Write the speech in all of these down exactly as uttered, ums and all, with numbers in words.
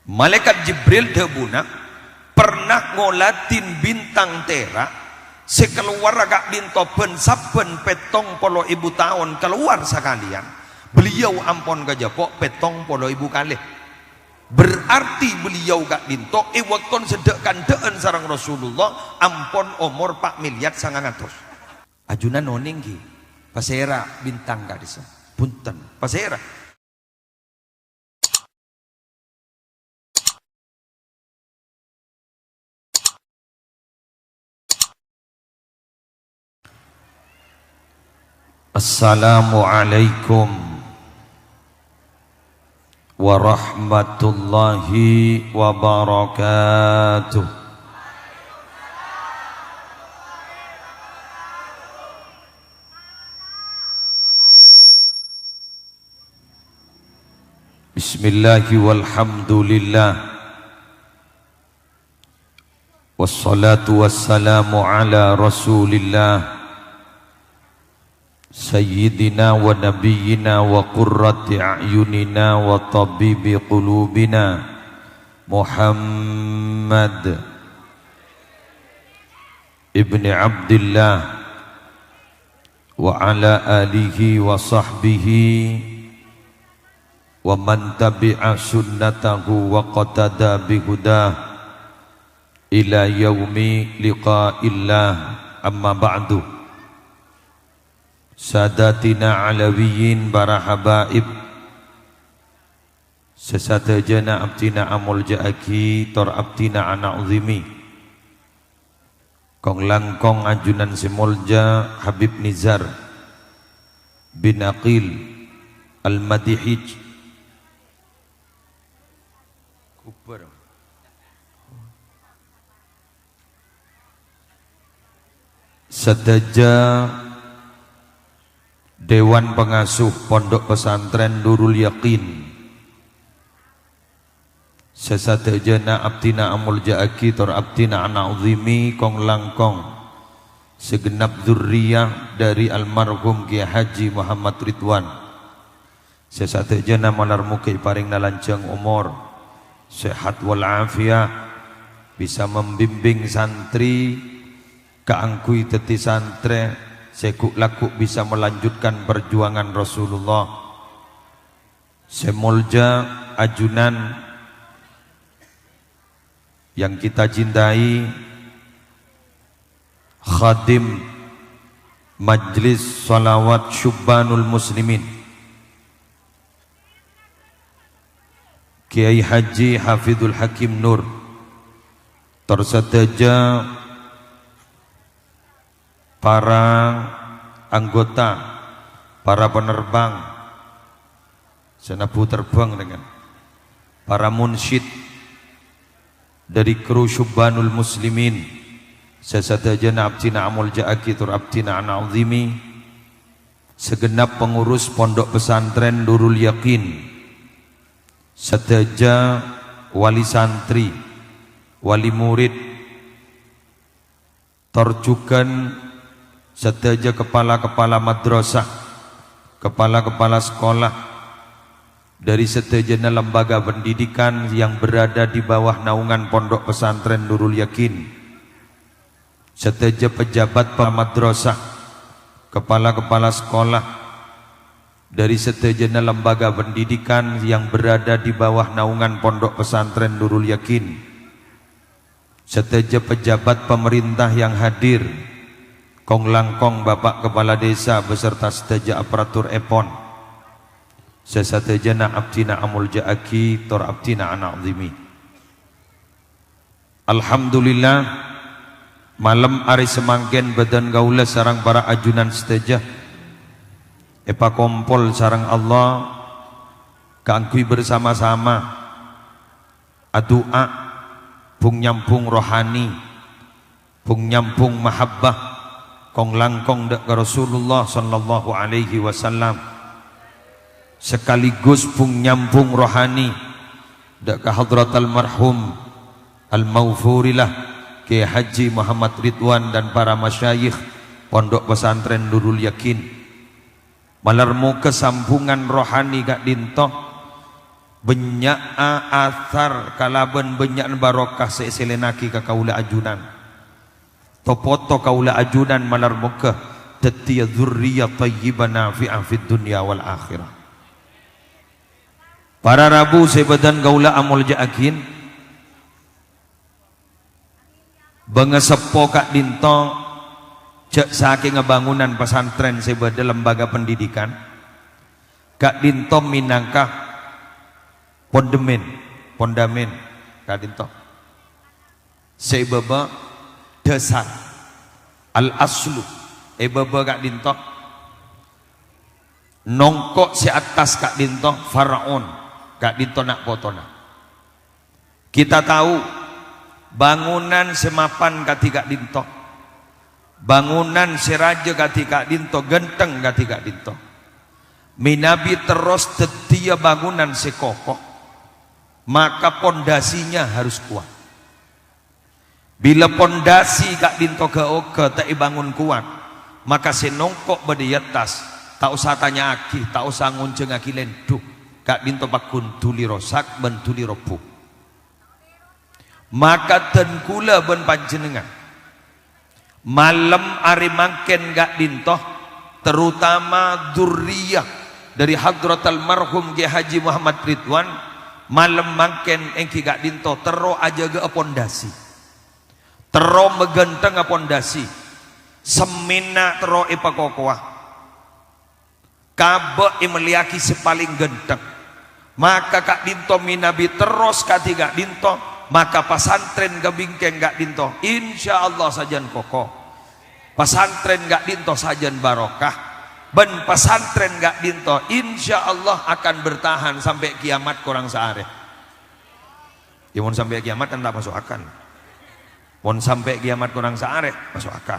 Malaèkat Jibril dhâbuna, "Perna ngoladhi bintang tèra' sè kalowarra ka'dinto bân sabbhân pèttong polo èbu taon kalowar sakalèyan, beliau ampon kajhâpo' pèttong polo èbu kalè. Berarti beliau ka'dinto è bâkto sè dhâ'-kandhâ'ân sareng Rasulullah ampon omor pa' milyar sangang atos." Ajunan onèng, ghi? Pasèra bintang ka'dissa'? Bhunten, pasèra? Assalamualaikum warahmatullahi wabarakatuh. Bismillahi walhamdulillah. Wassalatu wassalamu ala Rasulillah, sayyidina wa nabiyyina wa qurrati a'yunina wa tabibi qulubina, Muhammad ibni Abdillah, wa ala alihi wa sahbihi wa man tabi'a sunnatahu waqtada bihudah ila yaumi liqa'illah, amma ba'du. Sadatina Alawiyyin, para habaib, sè sadhâjâna abdhina amolja'aghi tor abdhina ana'zimi. Kong-langkong ajunan sè molja Habib Nizar bin Aqil Al-Madihij. Sadhâjâ Dewan Pengasuh Pondok Pesantren Nurul Yakin. Sè sadhâjâna abdhina amolja'aghi tor abdhina ana'zimi kong-langkong segenap dzurriyyah dhâri almarhum Kiai Haji Muhammad Ridwan. Sè sadhâjâna malar moghâ èparèngana lanjhâng omor, sehat wal afiyah, bisa membimbing santri kaangghuy dhâddhi santrè sè ghu'-lagghu' bisa melanjutkan perjuangan Rasulullah. Sè molja ajunan yang kita cintai, Khadim Majlis Shalawat Syubbanul Muslimin, Kiai Haji Hafidul Hakim Nur, tor sadhâjâ para anggota, para penerbang, sè nabu terbang dengan para munsyid dhâri kru Syubbanul Muslimin, sè sadhâjâna abdhina amolja'aghi tor abdhina ana'zimi, segenap pengurus Pondok Pesantren Nurul Yakin, sadhâjâ wali santri, wali murid, tor jhughân sadhâjâ kepala-kepala madrasah, kepala-kepala sekolah, dhâri sadhâjâna lembaga pendidikan yang berada di bawah naungan Pondok Pesantren Nurul Yakin, sadhâjâ pejabat pa-, madrasah, kepala-kepala sekolah, dhâri sadhâjâna lembaga pendidikan yang berada di bawah naungan Pondok Pesantren Nurul Yakin. Sadhâjâ pejabat pemerintah yang hadir, kong-langkong Bapak Kepala Desa beserta sadhâjâ aparatur èpon, sè sadhâjâna abdhina amolja'aghi tor abdhina ana'zimi. Alhamdulillah, malem arè samangkèn bâdân kaulâ sareng para ajunan sadhâjâ èpakompol sareng Allah kaangghuy bersama-sama adu'a, bung-nyambung rohani, bung-nyambung mahabbah, kong-langkong dhâ' ka Rasulullah sallallahu alaihi wasallam, sekaligus bung-nyambung rohani dhâ' ka hadrat almarhum Al-Maghfurillah Kiai Haji Muhammad Ridwan dan para masyayikh Pondok Pesantren Nurul Yakin. Malar moghâ sambungan rohani ka'dinto Bânnya'a asar kalabân bânnya'na barokah sè èsèlènaghi ka kaulâ ajunan. To-poto kaulâ ajunan malar moghâ dhâddhiyâ dzurriyyah thayyibah nafi'ah fid dunya wal akhirah. Para rabu sè bâdhân kaulâ amolja'aghin, bângaseppo ka'dhinto jhâ' sakènga bângonan pesantren sè bâdâ lembaga pendidikan, ka'dhinto mènangka pondhemèn, pondamèn ka'dhinto. Sè èbâbâ dhâsar, al-aslu, èbâbâ ka'dhinto. Nongko' sè attas ka'dhinto, far'un, ka'dhinto na'-potona. Kita tahu, bângonan sè mapan kadhi ka'dhinto, bângonan sè rajâ kadhi ka'dhinto, ghântheng kadhi ka'dhinto, mènabi terros dhâddhiyâ bângonan sè koko, maka pondasinya harus kuat. Bilâ pondasi ka'dhinto ghâ-oghâ ta' èbângon kowat, maka sè nongko' bâdâ è attas, ta' osa tanya'aghi, ta' osa ngonjhângaghi lèndhu, ka'dhinto pagghun dhuli rosak bân dhuli robbhu. Maka dhân kaulâ bân panjhennengngan, malem arè mangkèn ka'dhinto, terutama dzurriyyah dhâri hadrat almarhum Kiai Haji Muhammad Ridwan, malem mangkèn èngghi ka'dhinto terro ajâgâ'â pondasi. Terro maghânthengnga pondasi, semmèna terro èpakokowa, kabâ' èmellèyaghi sè palèng ghântheng. Maka ka'dhinto mènabi terros kadhi ka'dhinto, maka pasantrèn ka bingkèng ka'dhinto, insyaallah sajân koko. Pasantrèn ka'dhinto sajân barokah, bân pasantrèn ka'dhinto insyaallah akan bertahan sampè' kiamat korang saarè. Yâ, mon sampè' kiamat kan ta' maso' akal. Mon sampè' kiamat korang saarè, maso' akal.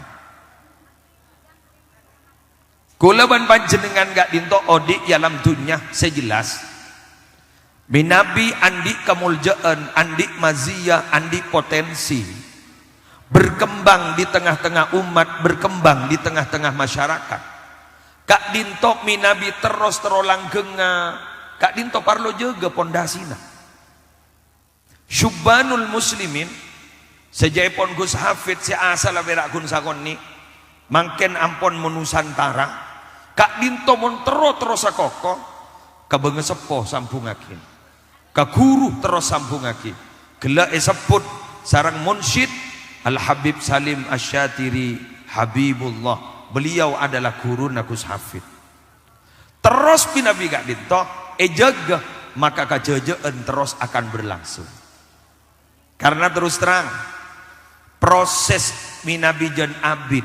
Kaulâ bân panjhennengngan ka'dhinto odi' è alam dhunnya sè jelas. Mènabi andi' kamoljâ'ân, andi' maziyah, andi' potensi. Berkembang di tengah-tengah umat, berkembang di tengah-tengah masyarakat. Ka'dhinto mènabi terros terro langghângnga, ka'dhinto parlo jâgâ pondasina. Syubbanul Muslimin, sajâèpon Gus Hafid sè asalla pèra' ghun sakonè', mangkèn ampon monusantara, ka'dhinto mon terro-terrosa koko, ka bângaseppo sambhungngaghi, ka ghuru terros sambhungngaghi. Ghellâ' èsebbhut sareng munsyid Al-Habib Salim Asy-Syatiri, Habibullah. Beliau adalah ghuruna Gus Hafid. Terros mènabi ka'dhinto èjâgâ, maka kajâjâ'ân terros akan berlangsung. Karna terros terrang, proses mènabi jân abit,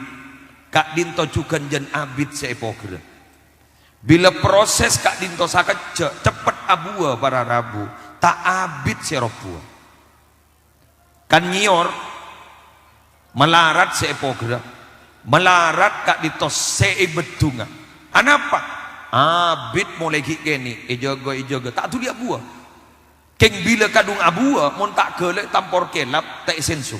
ka'dhinto jhughân jân abit sè èpogherrâ. Bilâ proses ka'dhinto sakejjhâ', ceppet abuwâ para rabu, ta' abit sè robuwâ. Kan nyèyor, malarat sè èpogherrâ, malarat ka'dhinto sè èbhâddhungnga. Anapa? Abit molaè ghi' kènè', èjâgâ, èjâgâ, ta' dhuli abuwâ. Kèng bilâ kadhung abuwâ, mon ta' ghellâ' tampor kèlap, ta' èsènsu.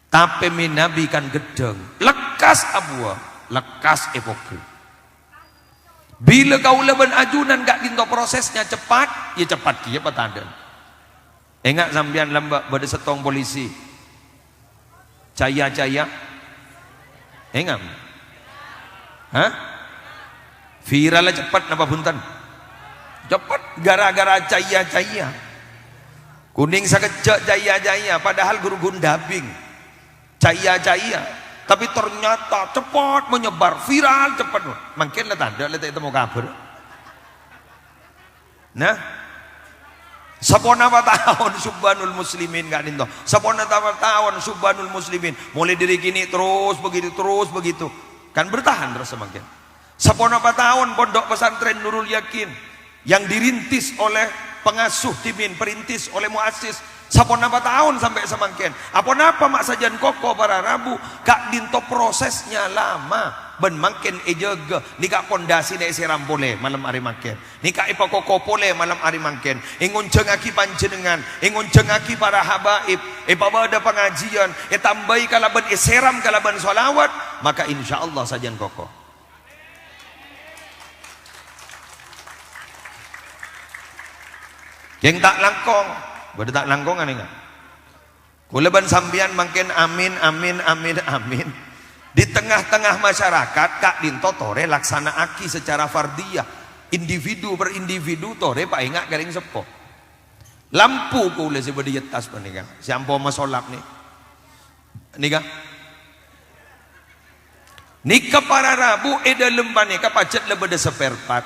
Tapè mènabi kan ghedhâng, lekkas abuwâ, lekkas èpogherrâ. Bilâ kaulâ bân ajunan ka'dhinto prosesnya cepat, yâ cepat kèya patandhâ'ân. Enga' sampèyan lambâ' bâdâ sèttong polisi. Caya-caya. Enga'. Hah? Viralla ceppet napa bhunten? Ceppet gara-gara caya-caya. Kunèng sakejjhâ' caya-caya, padahal ghuru ghun dâbing. Caya-caya. Tapè ternyata ceppet menyebar, viral ceppet. Mangkèn la tandhâ la ta' ètemmo kabhâr. Nah, saponapa taon Syubbanul Muslimin ka'dhinto? Saponapa taon Syubbanul Muslimin? Mulai dari kènè' terros begitu, terros begitu. Kan bertahan terros samangkèn. Saponapa taon Pondok Pesantren Nurul Yakin yang dirintis oleh pengasuh Timin, perintis oleh muassis. Saponapa taon sampè' samangkèn? Aponapa ma' sajân koko para rabu? Ka'dhinto prosesnya lama, bân mangkèn èjâgâ. Nèka pondasina èsèram polè malem arè mangkèn. Nèka èpakoko polè malem arè mangkèn. Èngonjhângaghi panjhennengngan, èngonjhângaghi para habaib, èpabâdâ pangajiyân, ètambâi kalabân èsèram kalabân shalawat, maka insyaallah sajân koko. Kèng ta' langkong, bâdâ ta' langkong anènga. Kaulâ bân sampèyan mangkèn amin, amin, amin, amin. Di tengah-tengah masyarakat, ka'dinto torè laksana'aghi secara fardiyah, individu per individu torè paènga' ka rèng seppo. Lampu kaulâ sè bâdâ è attas panèka, sè ampo masolap nè. Nèka. Nèka para rabu è dâlem panèka pajhât la bâdâ spare part.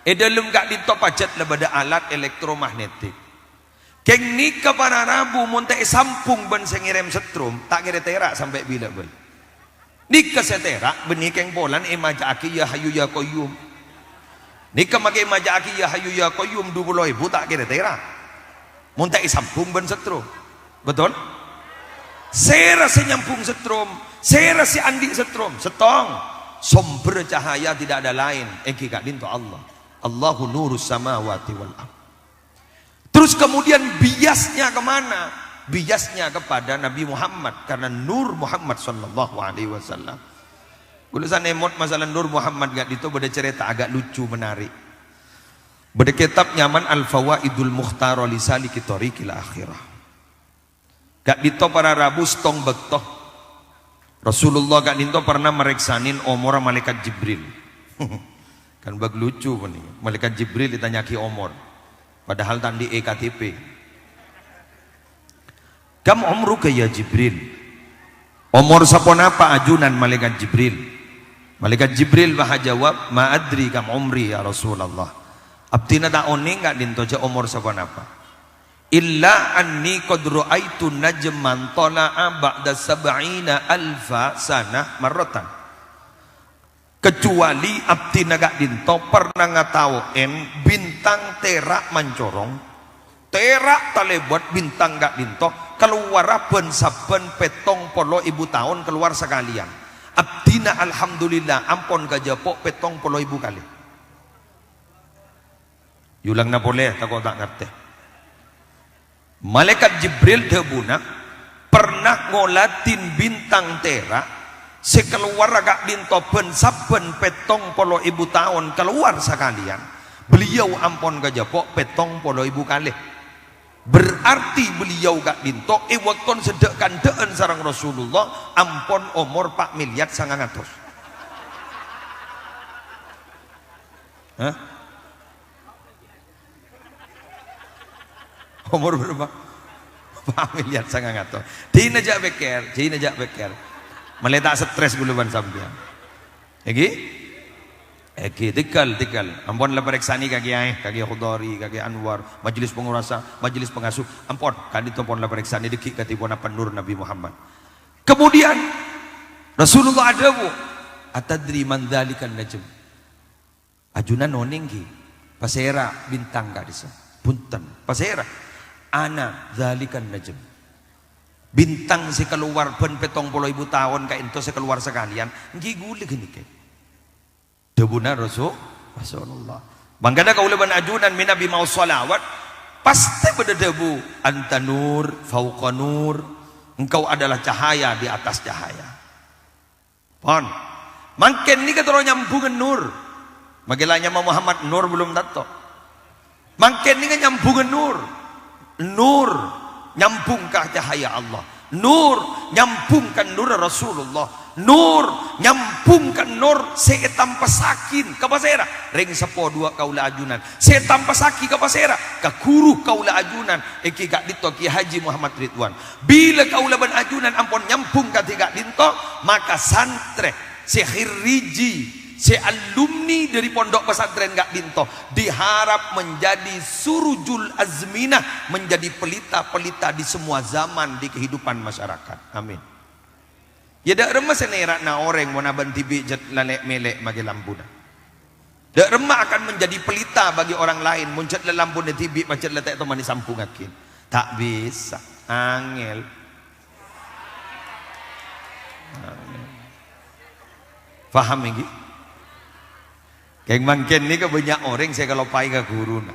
È dâlem ka'dinto pajhât la bâdâ alat elektromagnetik. Kèng nèka para rabu mon ta' èsambhung bân sè ngèrèm setrum, ta' kèra tèra' sampè' bilâ bâli. Nèka sè tèra' bânnè kèng polana èmajâ'aghi Ya Hayyu Ya Qayyum. Nèka makè èmajâ'aghi Ya Hayyu Ya Qayyum du polo èbu ta' kèra tèra'. Mon ta' èsambhung bân setrum. Betul? Sèra sè nyambhung setrum, sèra sè andi' setrum, settong. Sumber cahaya tidak ada lain, èngghi ka'dinto Allah. Allahu nurus samawati wal ard. Terus kemudian biasnya kemana? Biasnya kepada Nabi Muhammad, karena Nur Muhammad sallallahu alaihi wasallam. Kaulâ sanèmot masalah Nur Muhammad ka'dinto bâdâ carèta agak lucu, menarik. Bâdâ kètab nyamana Al-Fawaidul Mukhtarah li Saliki Thariqil Akhirah. Ka'dinto para rabu settong bâkto. Rasulullah ka'dinto pernah marèksanè omorra Malaikat Jibril. Kan bâk lucu panèka. Malaikat Jibril ètanya'aghi omor. Padahal ta' andi' E K T P. "Kam umruka ya Jibril?" "Omor saponapa ajunan, Malaikat Jibril?" Malaikat Jibril bâ ajâwâb, "Ma adri kam umri, ya Rasulullah." Abdhina ta' onèng ka'dinto jâ' omor saponapa. "Illa anni qad ra'aitu najman tala'a ba'da sab'ina alfa sanah marratan." Kecuali abdhina ka'dinto pernah ngatao'è bintang tèra' mancorong, tèra' talèbât bintang ka'dinto kalowarra bân-sabbhân pèttong polo èbu taon kalowar sakalèyan. Abdhina alhamdulillah ampon kajhâpo' pèttong polo èbu kalè. Èolangana polè, tako' ta' ngartè. Malaikat Jibril dhâbuna, "Pernah ngoladhi bintang tèra' sè kalowarra ka'dinto bân-sabbhân pèttong polo èbu taon kalowar sakalèyan, beliau ampon kajhâpo' pèttong polo èbu kalè. Berarti beliau ka'dinto è bâktona sè dhâ'-kandhâ'ân sareng Rasulullah ampon omor pa' milyar sangang atos." Hah? Omor bârâmpa? Pa' milyar sangang atos. Dhina jhâ' pèkkèr, dhina jhâ' pèkkèr. Malè ta' stres kaulâ bân sampèyan. Èngghi? Èngghi, tèngghâl, tèngghâl. Ampon la parèksanè ka Kèyaè, ka Kèyaè Khudhari, ka Kèyaè Anwar, majelis pengurasa, majelis pengasuh. Ampon, ka'dinto pon la parèksanè dhâggi' kadhi ponapa Nur Nabi Muhammad. Kemudian, Rasulullah adhâbu, "Atadri man dzalikal najm?" Ajunan onèng, ghi? Pasèra bintang ka'dissa'? Bhunten, pasèra? "Ana dzalikan najm." Bintang sè kalowar bân pèttong polo èbu taon ka'dinto sè kalowar sakalèyan, èngghi ghulâ ghânèka. Dhâbuna Rasul-, Rasulullah. Mangkana kaulâ bân ajunan mènabi maos shalawat, pastè bâdâ dhâbu, "Anta nur fauqa nur." Engkau adalah cahaya di atas cahaya. Pon. Mangkèn nèka terro nyambhunga Nur. Mangkèn la nyama Muhammad Nur belum tanto. Mangkèn nèka nyambhunga Nur. Nur nyambhung ka cahaya Allah. Nur nyambhung ka Nur Rasulullah. Nur nyambhung ka Nur sè ètampessaghi ka pasèra? Rèng seppo duwâ' kaulâ ajunan. Sè ètampessaghi ka pasèra? Ka ghuru kaulâ ajunan, èngghi ka'dinto Kiai Haji Muhammad Ridwan. Bilâ kaulâ bân ajunan ampon nyambhung kadhi ka'dinto, maka santrè sè khirriji, sè alumni dâri pondhuk pesantren ka'dinto diharap menjadi surujul azminah, menjadi pelita-pelita di semua zaman di kehidupan masyarakat. Amin. Iyâ, dâ' remma sè nèra'na orèng mon abâ' dhibi' jhât la lè'-mèlè' makè lampuna? Dâ' remma akan menjadi pelita bagi orang lain, mon jhât la lampuna dhibi' pajhât la ta' toman èsambhungngaghi? Ta' bisa, angèl. Angèl. Paham, èngghi? Kèng mangkèn nèka bânnya' orèng sè kaloppaè ka ghuruna.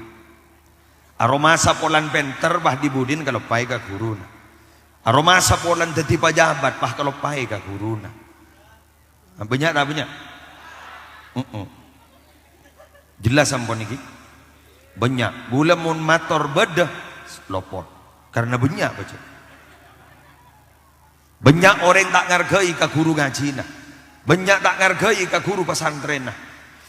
Aromasa polana pènter, pas dhi-budhina kaloppaè ka ghuruna. Aromasa polana dhâddhi pajhâbhât, pas kaloppaè ka ghuruna. Bânnya' ta' bânnya'? Heeh. Jelas ampon nèka? Bânnya'. Ghulâ mon mator bâdâ, lopot. Karena bânnya', bâca. Bânnya' orèng ta' ngargai ka ghuru ngajhina. Bânnya' ta' ngargai ka ghuru pasantrènna.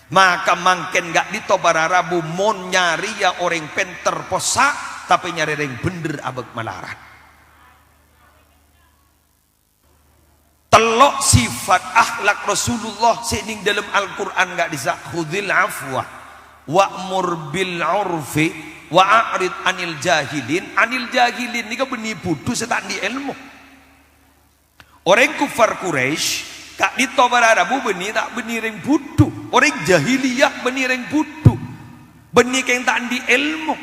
Maka mangkèn ka'dinto para rabu mon nyarèya orèng pènter possa', tapè nyarè orèng bhendher abâk malarat. Tello' sifat akhlak Rasulullah sè neng dâlem Al-Qur'an ka'dissa', "Khudzil afwa wa'mur bil 'urfi wa a'rid 'anil jahilin." 'Anil jahilin nèka bânnè bhudhu sè ta' andi' èlmo. Orèng kufar Quraisy ka'dinto para rabu bânnè ta' bânnè rèng bhudhu. Orèng jahiliyah bânnè rèng bhudhu. Bânnè kèng ta' andi' èlmo.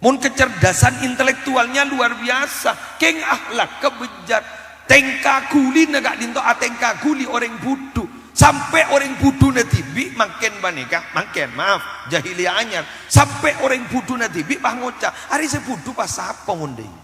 Mon kecerdasan intelektualnya luar biasa, kèng akhlakka bejjat. Tèngka ghulina ka'dinto atèngka ghuli orèng bhudhu. Sampè' orèng bhudhuna dhibi' mangkèn panèka, mangkèn, maaf, jahiliyah anyar. Sampè' orèng bhudhuna dhibi' pas ngoca', "Arè sè bhudhu pas sapa mon dhâ' iyâ?"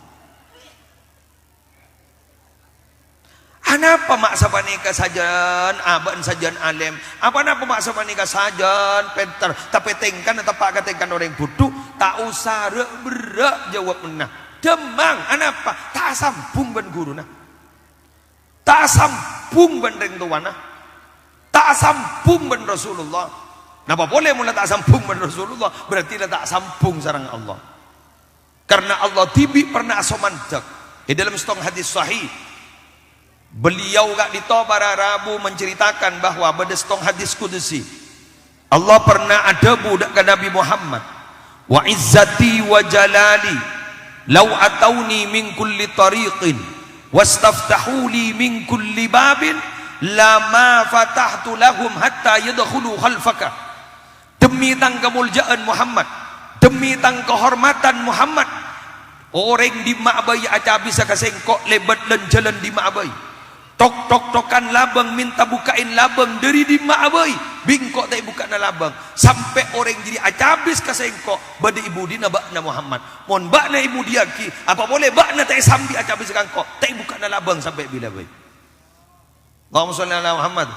Anapa ma' sapanèka sajân abâ'na sajân alèm? Apa napa ma' sapanèka sajân pènter, tapè tèngkana teppa' ka tèngkana orèng bhudhu? Ta' osa râ'-berrâ' jâwâbbhâ. Dhâmmang, anapa? Ta' asambhung bân ghuruna. Ta' asambhung bân rèng towana. Ta' asambhung bân Rasulullah. Napa polè mon la ta' asambhung bân Rasulullah? Berarti la ta' asambhung sareng Allah. Karena Allah dhibi' pernah asomandhâk. È dâlem sèttong hadis sahih, beliau ka'dinto para rabu menceritakan bahwa bâdâ sèttong hadis qudsi. Allah pernah adhâbu dâ' ka Nabi Muhammad, "Wa izzati wa jalali, lau atauni min kulli tariqin, wastaftahu li min kulli babin, lama fatahtu lahum hatta yadkhulu khalfaka." Demi tang kamoljâ'ân Muhammad, demi tang kahormadhân Muhammad, orèng dimma'a bhâi acabisa ka sèngko' lèbât lan-jhâlân dimma'a bhâi. Tok-toktokan labâng mènta bukka'in labâng dâri dimma'a bhâi, bi' engko' ta' èbukka'ana labâng. Sampè' orèng jârèya acabis ka sèngko', bâdâ è budina bâ'na Muhammad. Mon bâ'na èmodiyâghi, apa polè bâ'na ta' èsambi acabis ka engko', ta' èbukka'ana labâng sampè' bilâ bhâi. Allahumma sholli ala Muhammad.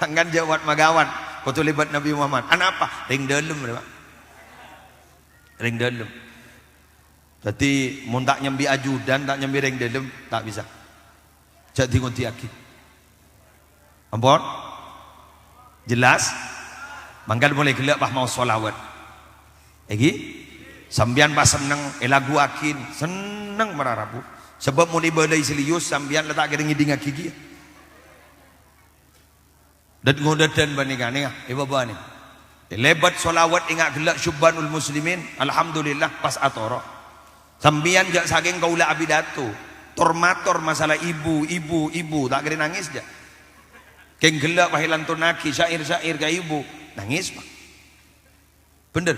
Sangkan jâ' wat-magawat, kodhu lèbât Nabi Muhammad. Anapa? Rèng dâlem, Pak. Rèng dâlem. Dhâddhi, mon ta' nyambi ajudan, ta' nyambi rèng dâlem, ta' bisa. Jâ' di-ngodiyâghi. Ampon? Jelas? Mangkana molaè ghellâ' pas maos sholawat. Èngghi? Sampèyan pas senneng, èlaguwâghi, senneng mara rabu. Sabâb mon èbâlâi serius, sampèyan la ta' kèra ngèdingngaghi kèya. Dâd-ngodâdân panèka, nèka, è bâbâ nèka. Lèbât sholawat ènga' ghellâ' Syubbanul Muslimin, alhamdulillah, pas atoro'. Sampèyan jâ' sakèng kaulâ apidato, tor-mator masalah ibu, ibu, ibu, ta' kèra nangès jâ'. Kèng ghellâ' pas èlantonnaghi syair-syair ka ibu, nangès, Pak. Bhender?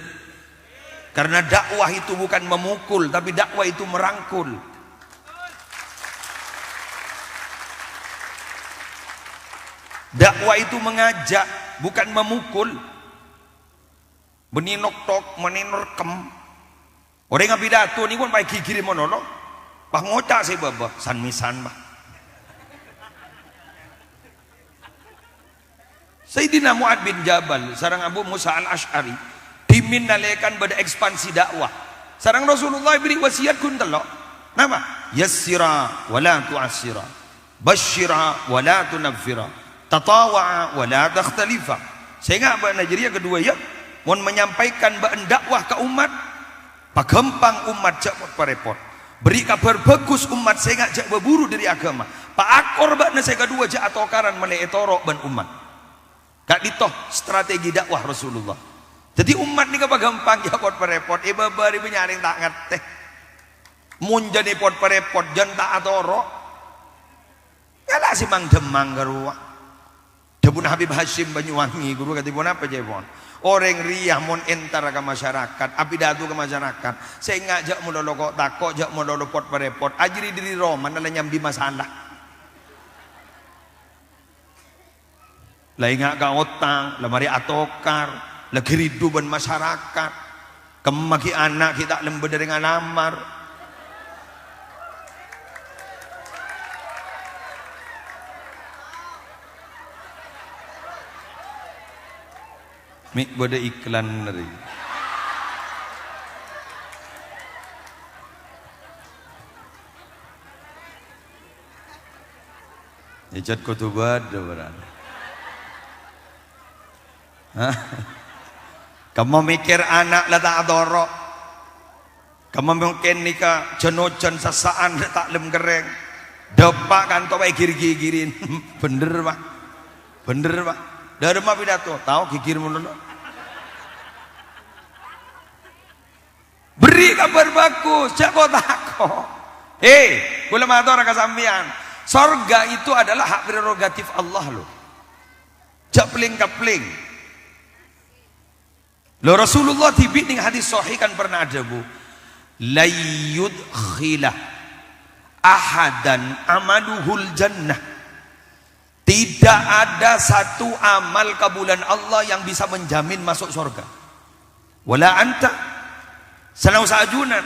Karena dakwah itu bukan memukul, tapi dakwah itu merangkul. Dakwah itu mengajak, bukan memukul. Bânnè noktok, bânnè nerkem. Orèng apidato nèko pon pas èghighiri malolo. Pas ngoca' sè bâbâ, san-mèsan, Pak. Sayyidina Mu'ad bin Jabal sareng Abu Musa Al-Asy'ari dhimèn nalèkana bâdâ ekspansi dakwah. Sareng Rasulullah èberri' wasiyat ghun tello'. Napa? "Yassira wa la tu'assira. Basysyira wa la tunaffira. Tatawa'a wa la takhtalifa." Sènga' bâ'na jârèya kaduwâ, yâ, mon menyampaikan bâ'na dakwah ka ommat, paghâmpang ommat jâ' pot-parèpot. Berri' kabhâr bhâghus ommat sènga' jâ' bâburu dâri aghâma. Paakor bâ'na sè kaduwâ jâ' atokaran mèlè ètoro' bân ommat. Ka'dinto strategi dakwah Rasulullah. Dhâddhi ommat nèka paghâmpang jâ' pot-parèpot, è bâbâ rèya bânnya' orèng ta' ngartè. Mon jâ' nè pot-parèpot, jân ta' atoro'. Ngala' sè mang-dhâmmang ka rowa. Dhâbuna Habib Hasyim Banyuwangi, ghuru kadhi ponapa ca'èpon? Orèng rèya mon entar ka masyarakat, apidato ka masyarakat, sènga' jâ' malolo ko'-tako', jâ' malolo pot-parèpot, ajâriyâ dâri romana la nyambi masalah. La enga' ka otang, la marè atokar, la ghâridhu bân masyarakat. Kemma ghi' ana' ghi' ta' lembâ dâri ngalamar. Mè' bâdâ iklan rè. È, jhât kodhu bâdâ, bârâ'. Hah? Kemma mèkkèr ana' la ta' atoro'. Kemma mungkin nèka jân-ojân sassa'an ta' lem kerrèng. Dâpa' kanto bhâi gir-gigirin. Bhender, Pak. Bhender, Pak. Dâremma pidato, tao gigir mono. Berri' kabhâr bhâghus, jhâ' ko-tako'. He, kaulâ mator ka sampèyan. Sorga itu adalah hak prerogatif Allah, loh. Jhâ' plèng-kaplèng. Lho, Rasulullah dhibi' neng hadis sahih kan pernah adhâbu, "Lan yudkhila ahadan amaluhul jannah." Tidak ada satu amal kabulâna Allah yang bisa menjamin masuk sorga. Wala anta, sanaossa ajunan,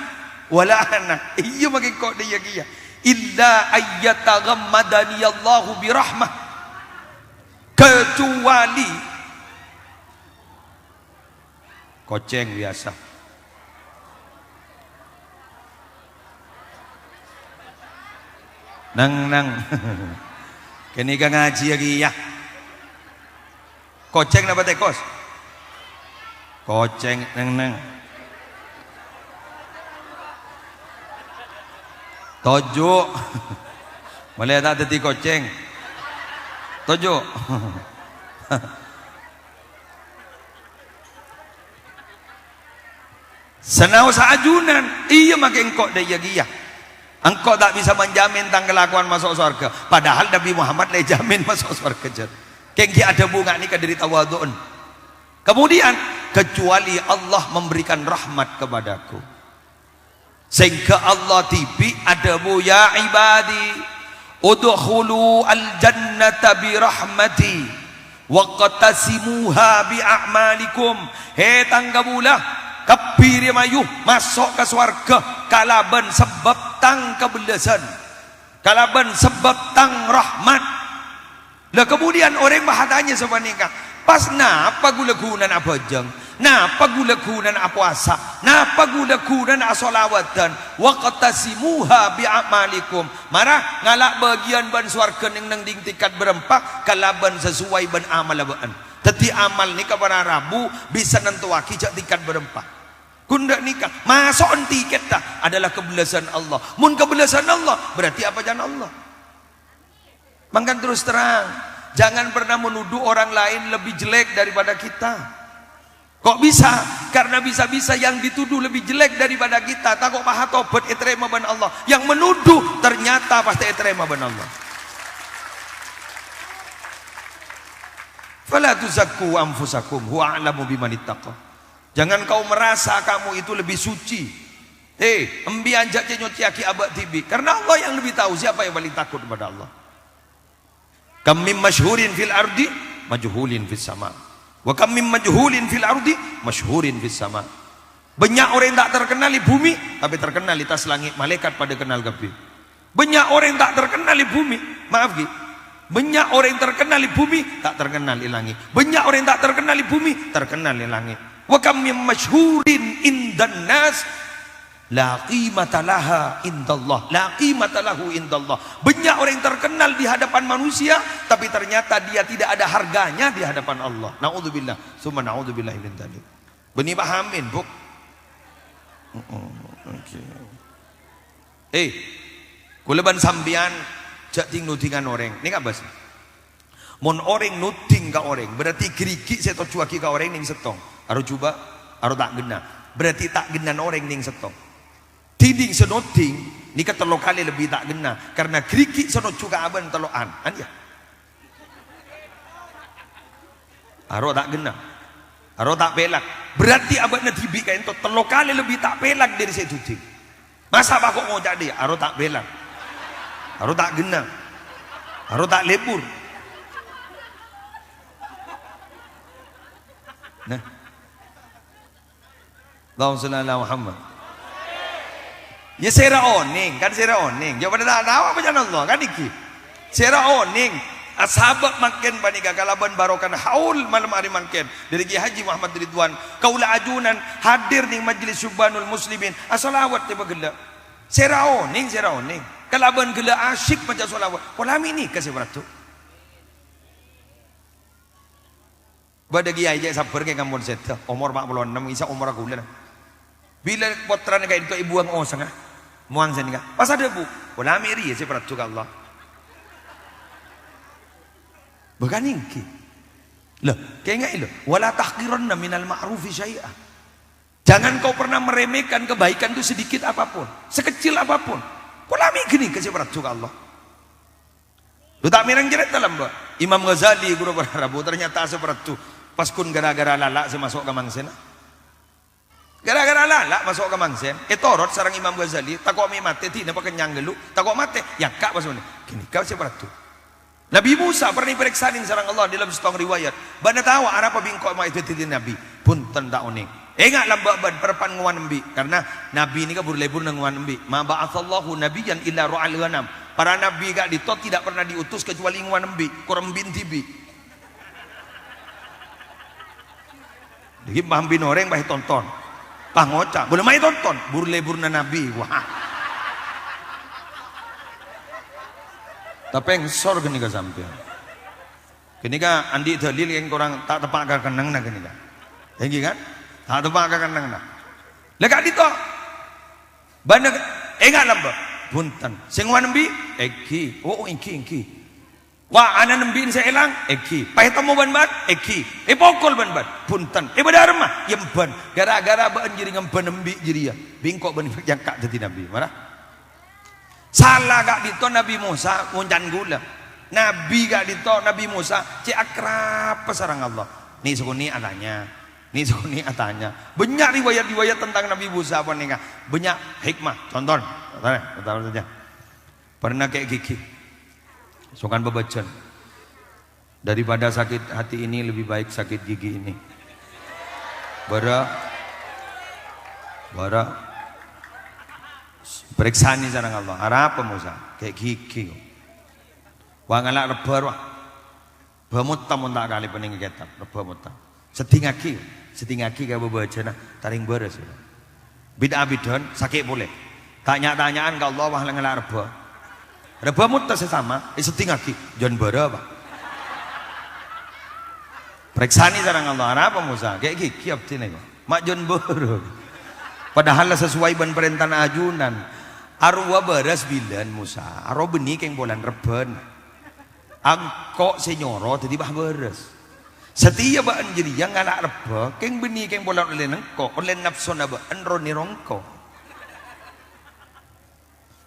wala ana, iyâ makè engko' dâ' iyâ kèya. Illa ayyataghammadaniyallahu birahmah. Kecuali Kocèng biyasa. Neng, neng. Kènèka ngajhiyâ kèya. Kocèng napa tèkos? Kocèng, neng, neng. Toju'. Malè ta' dhâddhi kocèng. Toju'. Sanaossa ajunan, iyâ makè engko' dâ' iyâ kèya. Engko' ta' bisa manjamin tang kalakowan maso' sowarghâ, padahal Nabi Muhammad la èjamin maso' sowarghâ, jhât. Kèng ghi' adhâbu nga' nèka dâri tawadhu'en. Kemudian, kecuali Allah memberikan rahmat kepadaku. Sehingga Allah dhibi' adhâbu, "Ya ibadi, udkhulu al-jannata bi rahmati, waqtasimuha bi a'malikum." He tang kabulâ, kabbhi rèya mayu maso' ka sowarghâ kalabân sabâb tang kabellasan, kalabân sabâb tang rahmat. Lah, kemudian orèng bâ' atanya sapanèka, "Pas napa ghulâ ghunana abhâjâng? Napa ghulâ ghunana apowasa? Napa ghulâ ghunana asolawadhân? Waqtasimuha bi a'malikum." Mara ngala' bâgiyân bân sowarghâ neng-neng ding tingkat bârâmpa kalabân sasowai bân amalla bâ'ân. Dhâddhi, amal nèka para rabu bisa nantowaghi jhâ' tingkat bârâmpa. Ghun dâ' nèka, maso'en tikettâ adalah kabellasan Allah. Mon kabellasan Allah, berarti apajâna Allah. Mangkana terus terang, jangan pernah menuduh orang lain lebih jelek daripada kita. Kok bisa? Karena bisa-bisa yang dituduh lebih jelek daripada kita, tako' pas atobhât ètarèma bân Allah. Yang menuduh ternyata pastè ètarèma bân Allah. "Fala tuzakku anfusakum, huwa a'lamu bimanittaqa." Jangan kau merasa kamu itu lebih suci. Hei, embiyan jhâ' nyocèyaghi abâ' dhibi', karena Allah yang lebih tahu siapa yang paling takut kepada Allah. "Kam min masyhurin fil ardi, majhulin fis sama. Wa kam min majhulin fil ardi, masyhurin fis sama." Bânnya' orèng ta' terkenal è bhumè, tapè terkenal è attas langngè', malaèkat padâ kennal kabbhi. Bânnya' orèng ta' terkenal è bhumè, maaf, ghi. Bânnya' orèng terkenal è bhumè, ta' terkenal è langngè'. Bânnya' orèng ta' terkenal è bhumè, terkenal è langngè'. "Wa kam min masyhurin indan nas, la qimata laha indallah, la qimata lahu indallah." Bânnya' orèng terkenal di hadapan manusia, tapi ternyata dia tidak ada harganya di hadapan Allah. Na'udzubillah, tsumma na'udzubillahi min dzalik. Bânnè pahamin, Bu'? Heeh, oke. Eh, kaulâ bân sampèyan jhâ' ding-nodingan orèng. Nèka bâs. Mon orèng noding ka orèng, berarti ghârighi' sè ètojjhuwâghi ka orèng nèng sèttong. Aro jhubâ', aro ta' ghenna. Berarti ta' ghenna orèng nèng sèttong. Dinding sè noding nèka tello kalè lebbi ta' ghenna, karna ghârighi' sè nojjhu ka abâ'na tello'an. An, ya? Aro ta' ghenna. Aro ta' pèlak. Berarti abâ'na dhibi' kaènto tello kalè lebbi ta' pèlak dâri sè èduding. Masa' bâ' ko' ngoca' dhiyâ, "Aro ta' pèlak. Aro ta' ghenna. Aro ta' lebur." Nah. Allahumma shalli ala Muhammad. Ya, sèra onèng, kan sèra onèng. Ya, padâ ta' tao apa jhâna Allah, kan iki. Sèra onèng. Asabâb mangkèn panèka kalabân barokana haul malem arè mangkèn dâri Kiai Haji Muhammad Ridwan, kaulâ ajunan hadir nèng majelis syubbanul muslimin, asolawat tèpa ghellâ'. Sè ra onèng, sè ra onèng. Kalabân ghellâ' asyik maca solawat. Pola mè' nèka sè parlo. Bâdâ kiai cè' sabbhâr kè ampon sèdhâ, omor empat puluh enam, isa omorra kaulâ. Bilâ pottrana ka'dinto èbuwâng osangnga, mowang sè nèka. Pas adhâbu, "Pola mè' rèya sè parlo ka Allah." Bukan ènggi. Loh, kaènga'è, loh, "Wala tahqiranna minal ma'rufi syai'a." Jangan kau pernah meremehkan kebaikan itu sedikit apapun, sekecil apapun. Pola mè' ghânèka sè parlo ka Allah. Lu ta' mèreng carèta lambâ'. Imam Ghazali, ghuru para rabu, ternyata sè parlo. Pas ghun gara-gara lala' sè maso' ka mangsèna. Gara-gara lala' maso' ka mangsèn, ètorot sareng Imam Ghazali, tako' mè' matè, dinah pakennyang ghâllu, tako' matè, èangka' pas mènè. Ghânèka sè parlo. Nabi Musa pernah èparèksanè sareng Allah dalam settong riwayat. "Bâ'na tao arapa bi' engko' ma' èdhâddhiyâ nabi?" "Bhunten, ta' onèng." "Enga' lambâ' bân, parappa'na ngowan embi'." Karena nabi nèka bur-lebburna ngowan embi'. "Ma ba'atsallahu nabiyyan illa ra'al ghanam." Para nabi ka'dinto tidak pernah diutus kecuali ngowan embi', kor embi'na dhibi'. Dhâggi' paham bin orèng, pas ètonton. Pas ngoca', "Bâlâ ma' ètonton?" Bur-lebburna nabi. Wah. Tapè èngsor ghânèka sampèyan. Ghânèka andi' dalil sè korang ta' teppa' ka kennengnganna ghânèka. Ènggi kan? Ta' teppa' ka kennengnganna. Lah ka'dinto. Bâ'na enga' lambâ'. Bhunten. Sè ngowan embi'? Ènggi. Oh, ènggi, ènggi. Wa, ana embi'na sè èlang? Ènggi. Pas ètemmo bân bâ'na? Ènggi. Èpokol bân bâ'na? Bhunten. Èbâdâ aremma? Èyembhân. Gara-gara bâ'na jârèya ngemban embi' jârèya, bi' engko' bân èangka' dhâddhi nabi. Mara. Sala ka'dinto Nabi Musa, ngoncan ghulâ. Nabi ka'dinto, Nabi Musa, cè' akrabhâ sareng Allah. Nè' sakonè' atanya. Nè' sakonè' atanya. Bânnya' riwayat-riwayat tentang Nabi Musa panèka. Bânnya' hikmah. Contoh. Contoh, contoh saja. Pernah kè' ghighi. Sokan bâbâjân. Daripada sakit hati ini, lebih baik sakit gigi ini. Bârâ'. Bârâ'. Parèksanè sareng Allah. Arapa Musa? Kè' ghighi. Wa, ngala' rebbhâ, wa. Bâ motta mon ta' kalè panèka kètab. Rebbhâ motta. Seddingngaghi. Seddingngaghi ka bâbâjâna. Ta' rèng bârâs. Bit-abiddhân, sakè' polè. Ta' nya'-tanya'an ka Allah, wah, ngala' rebbhâ. Rebbhâ motta sè sama, èseddingngaghi. Jân bârâ, Pa'. Parèksanè sareng Allah, "Arapa Musa? Kè' ghighi abdhina, kok. Ma' jân bârâ." Padahal la sesuai bân parèntana ajunan. Arowa bârâs bilân Musa, arowa bânnè kèng polana rebbhâna. Engko' sè nyoro dhâddhi bâ-, bârâs. Satèya bâ'na jârèya ngala' rebbhâ, kèng bânnè kèng polana ollèna engko', ollè napsona bâ'na ro-nèro engko'.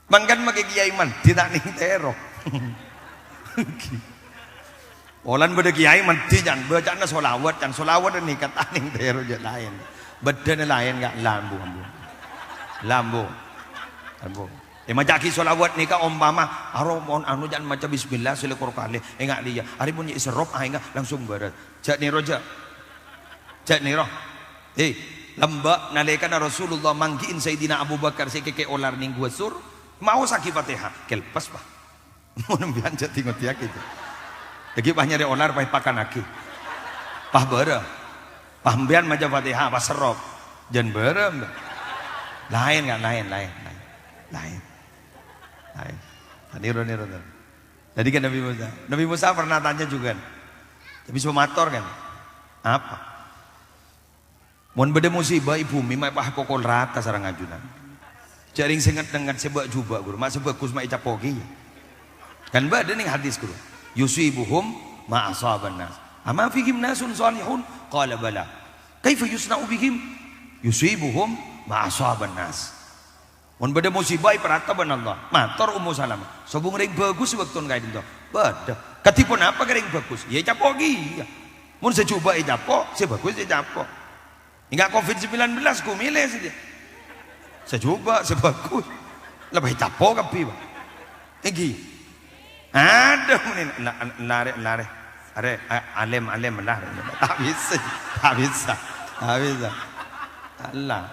Mangkana makè kiai mandi ta' nèng tèro. Polana bâdâ kiai mandi, can, bâca'na sholawat, can, sholawat nèka ta' nèng tèro, jâ' laèn. Bâddhâna laèn, Ka'. Lambu, ambu. Lambu. Ambu. È, maca'aghi sholawat nèka ompama, aro mon anu, can, maca bismillah sè lèkor kalè. Enga' rèya. Arè mon èserrop, ah, enga' langsung bârâs. Jâ' nèro, jâ'. Jâ' nèro. He, lambâ' nalèkana Rasulullah manggi'in Sayyidina Abu Bakar sè kèkè olar nèng Gua Sur, maossaghi Fatihah, kèlpes, Pa'. Mon sampèyan jâ' dhi-ngodhiyâghi, jâ'. Dhâggi' pas nyarè olar, pas èpakannaghi. Pas bârâ. Pas sampèyan maca Fatihah, pas serrop. Jân bârâ, Pa'. Laèn, Ka', laèn, laèn, laèn. Laèn. Laèn. Nèro-nèro, to. Jadi kan Nabi Musa. Nabi Musa pernah tanya juga, kan? Tapi sè mator, kan? Apa? Mon bâdâ musibah è bhumè, ma' èpakokol rata sareng ajunan. Jâ' rèng sè ngèt-ngèt sè bâ'-jhubâ', ghuru. Ma' sè bhâghus ma' ècapo'aghi. Kan bâdâ nèng hadis, ghuru. "Yusibuhum ma asaban nas. Ama fihim nasun salihun?" Qala, "Bala." "Kaifa yusna'u bihim?" "Yusibuhum ma asaban nas." Mon bâdâ musibah èparata bân Allah. Mator Ummu Salamah, "Sobung rèng bhâghus è bâktona ka'dinto?" "Bâdâ." "Kadhi ponapa ka rèng bhâghus?" "Iyâ, ècapo'aghi, iyâ. Mon sè jhubâ' ècapo', sè bhâghus ècapo'." Enggak covid sembilan belas, ghun mèlè sadhâjâ. Sè jhubâ', sè bhâghus. Lebbi capo' kabbhi, Pa'. Ènggi. Adhu, mènèn, la-, larè, larè. Arè, a-, alèm, alèm, larè. Ta' bisa, ta' bisa, ta' bisa. Allah.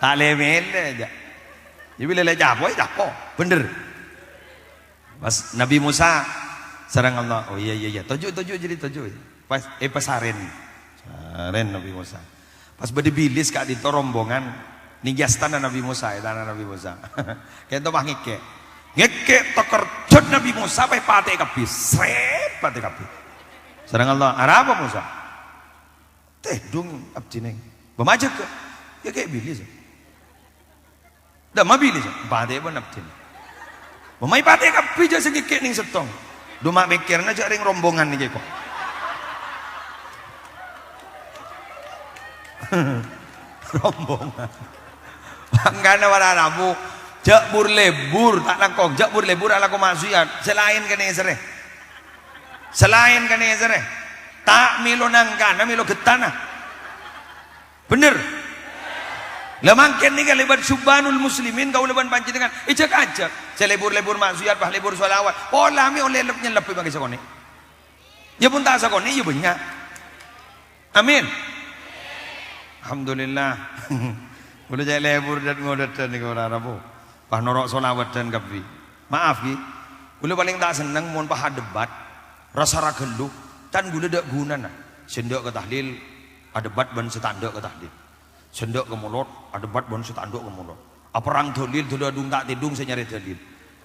Ta' lè-mèlè jâ. Jâ' bilâ lè capo', è capo'. Bhender. Pas Nabi Musa Sareng Allah. Oh, iyâ, iyâ, iyâ. Toju', toju', jârèya toju'. Pas, eh, pasarèn. Sarèn Nabi Musa. Pas bâdâ bilis ka'dinto rombongan nèngghi astana Nabi Musa, è tana Nabi Musa. Kento pas ngèkè'. Ngèkè' takerjhât Nabi Musa, pas patè kabbhi. Sret, patè kabbhi. Sareng Allah, "Arapa Musa?" "Tèdung abdhina." "Bâ' ma' ajâgâ?" "Iyâ kè' bilis." "Dâ' ma' bilis?" "Patè bân abdhina." "Bâ' ma' èpatè kabbhi jâ' sè ngèkè' nèng sèttong." "Dhu ma' pèkkèranna jâ' rèng rombongan nèkè ko'." Rombongan. Mangkana para rabu, jâ' bur-lebur, ta' langkong, jâ' bur-lebur alako ma'siyat. Sè laèn kanèserrè. Sè laèn kanèserrè. Ta' mèlo nangkana, mèlo ghettana. Bhender? La mangkèn nèka lèbât Syubbanul Muslimin, kaulâ bân panjhennengngan èjhâk-ajhâk. Sè lebur-lebur ma'siyat, pas lebur shalawat. Pola mè' ollè lep-nyellep mangkè sakonè'. Yâ pon ta' sakonè', yâ bânnya'. Amin. Alhamdulillah. Kaulâ cè' lebur dât-ngodâdhân nèko para rabu. Pas noro' shalawat dhân kabbhi. Maaf, ghi. Kaulâ palèng ta' senneng mon pas adebat. Rassa ra ghâllu. Can kaulâ dâ' ghunana. Sè endâ' ka tahlil, adebat bân sè ta' endâ' ka tahlil. Sè endâ' ka molod, adebat bân sè ta' endâ' ka molod. Aperrang dalil, dalil adung ta' tèdung sè nyarè dalil.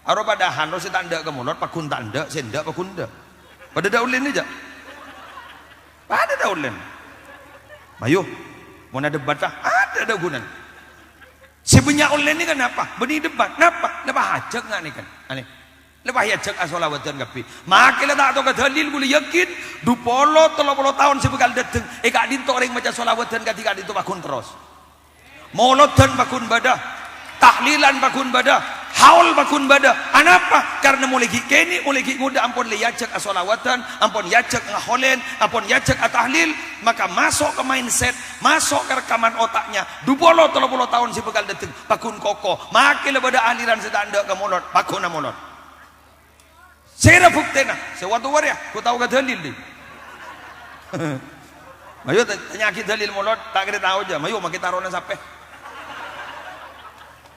Aro padahal ro sè ta' endâ' ka molod, paggun ta' endâ', sè endâ' paggun endâ'. Padâ dâ' ollèna jâ'? Padâ dâ' ollèna. Mayu, mon adebat ta', adâ' dâ' ghunana. Sè bânnya' ollèna kan napa? Bânnè debat. Napa? Napa hajât nga' nèkan? Anè. Lepas èajhâk asolawadhân kabbhi. Makè la ta' tao ka dalil, kaulâ yakin, dupolo, tello polo taon sè bhâkal dâteng, è ka'dinto orèng maca solawadhân kadhi ka'dinto paggun terros. Molodhân paggun bâdâ, tahlilan paggun bâdâ, haul paggun bâdâ. Anapa? Karna molaè ghi' kènè', molaè ghi' ngodâ ampon la èajhâk asolawadhân, ampon èajhâk ngahaulèn, ampon èajhâk atahlil, maka maso' ka mindset, maso' ka rekaman otaknya, dupolo, tello polo taon sè bhâkal dâteng, paggun koko. Makè la bâdâ aliran sè ta' endâ' ka molod, paggun amolod. Sèra buktèna? Sè wa-towa rèya, ghu tao ka dalil, dhi. Mayu, ta-, tanya'aghi dalil molod, ta' kèra tao jâ. Mayu, makè tarona sapè.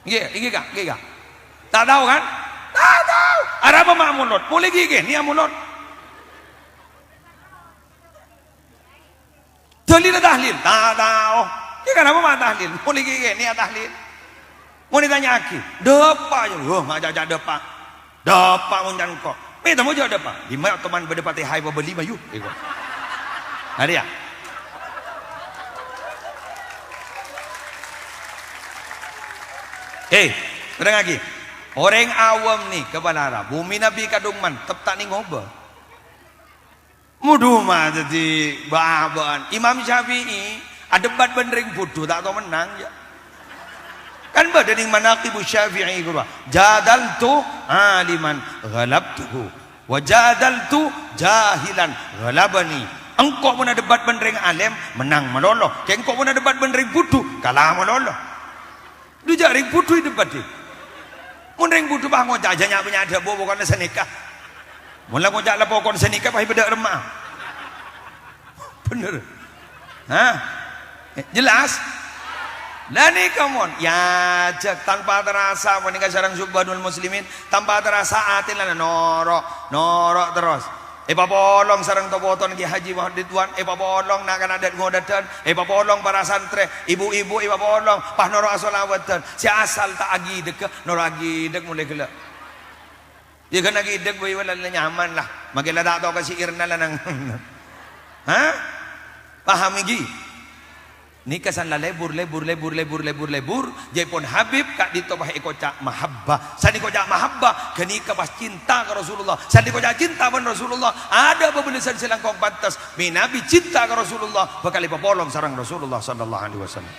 Ngghi, ngghi, Ka', ngghi, Ka'. Ta' tao, kan? Ta' tao. Arapa ma' molod? Molaè ghi' kènè' amolod. Dalil tahlil? Ta' tao. Yâ, kanapa ma' tahlil? Molaè ghi' kènè' atahlil. Mon ètanya'aghi, dâpa', yâ. Wah, ma' ca'-ca' dâpa'. Dâpa' mon can engko'. Mè' tamo jâ' dâpa'. Dimma toman bâdâ Fatihah èpabâli, mayu. Èko. Arèya. Eh, dhârengngaghi. Orèng awam nèka, para rabu, mè' nabi kadhung mantep ta' nèng obâ. Modhu ma' dhâddhi bâ'-abâ'ân. Imam Syafi'i adebat bân rèng budhu ta' tao mennang, yâ. Kan bâdâ nèng Manaqibus Syafi'i ghuru, "Jadaltu aliman ghalabtuhu, wa jadaltu jahilan ghalabani." Engko' mon adebat bân rèng alèm, mennang malolo. Kèng engko' mon adebat bân rèng budhu, kala malolo. Dhu jâ' rèng budhu èdebat, dhi. Mon rèng budhu pas ngoca', "Jâ' nya'-bânnya' dhâbu, pokokna sanèka." Mon la ngoca' la pokokna sanèka, pas èbâdâ' remma'a. Bhender. Hah? Eh, jelas? La nèka mon, èajhâk tanpa terasa, panèka sareng Syubbanul Muslimin, tanpa terasa atèna la noro', noro' terros. Èpapolong sareng to-potona Kè Haji Muhammad Ridwan, èpapolong na'-kana' dât-ngodâdhân, èpapolong para santrè, ibu-ibu èpapolong, pas noro' asolawadhân. Sè asal ta' aghidhâghâ, noro' aghidhâghâ molaè ghellâ'. Yâ, ghân aghidhâghâ bhâi wala la nyaman la. Makè la ta' tao ka syi'irna la nang. Hah? Paham ghi? Nèka san la lebur, lebur, lebur, lebur, lebur, lebur. Jâèpon Habib ka'dinto pas èkoca' mahabbah. San èkoca' mahabbah, ghânèka pas cinta ka Rasulullah. San èkoca' cinta bân Rasulullah, adâ' pabellâsân sè langkong pantes. Mè' Nabi cinta ka Rasulullah, bhâkal èpapolong sareng Rasulullah sallallahu alaihi wasallam.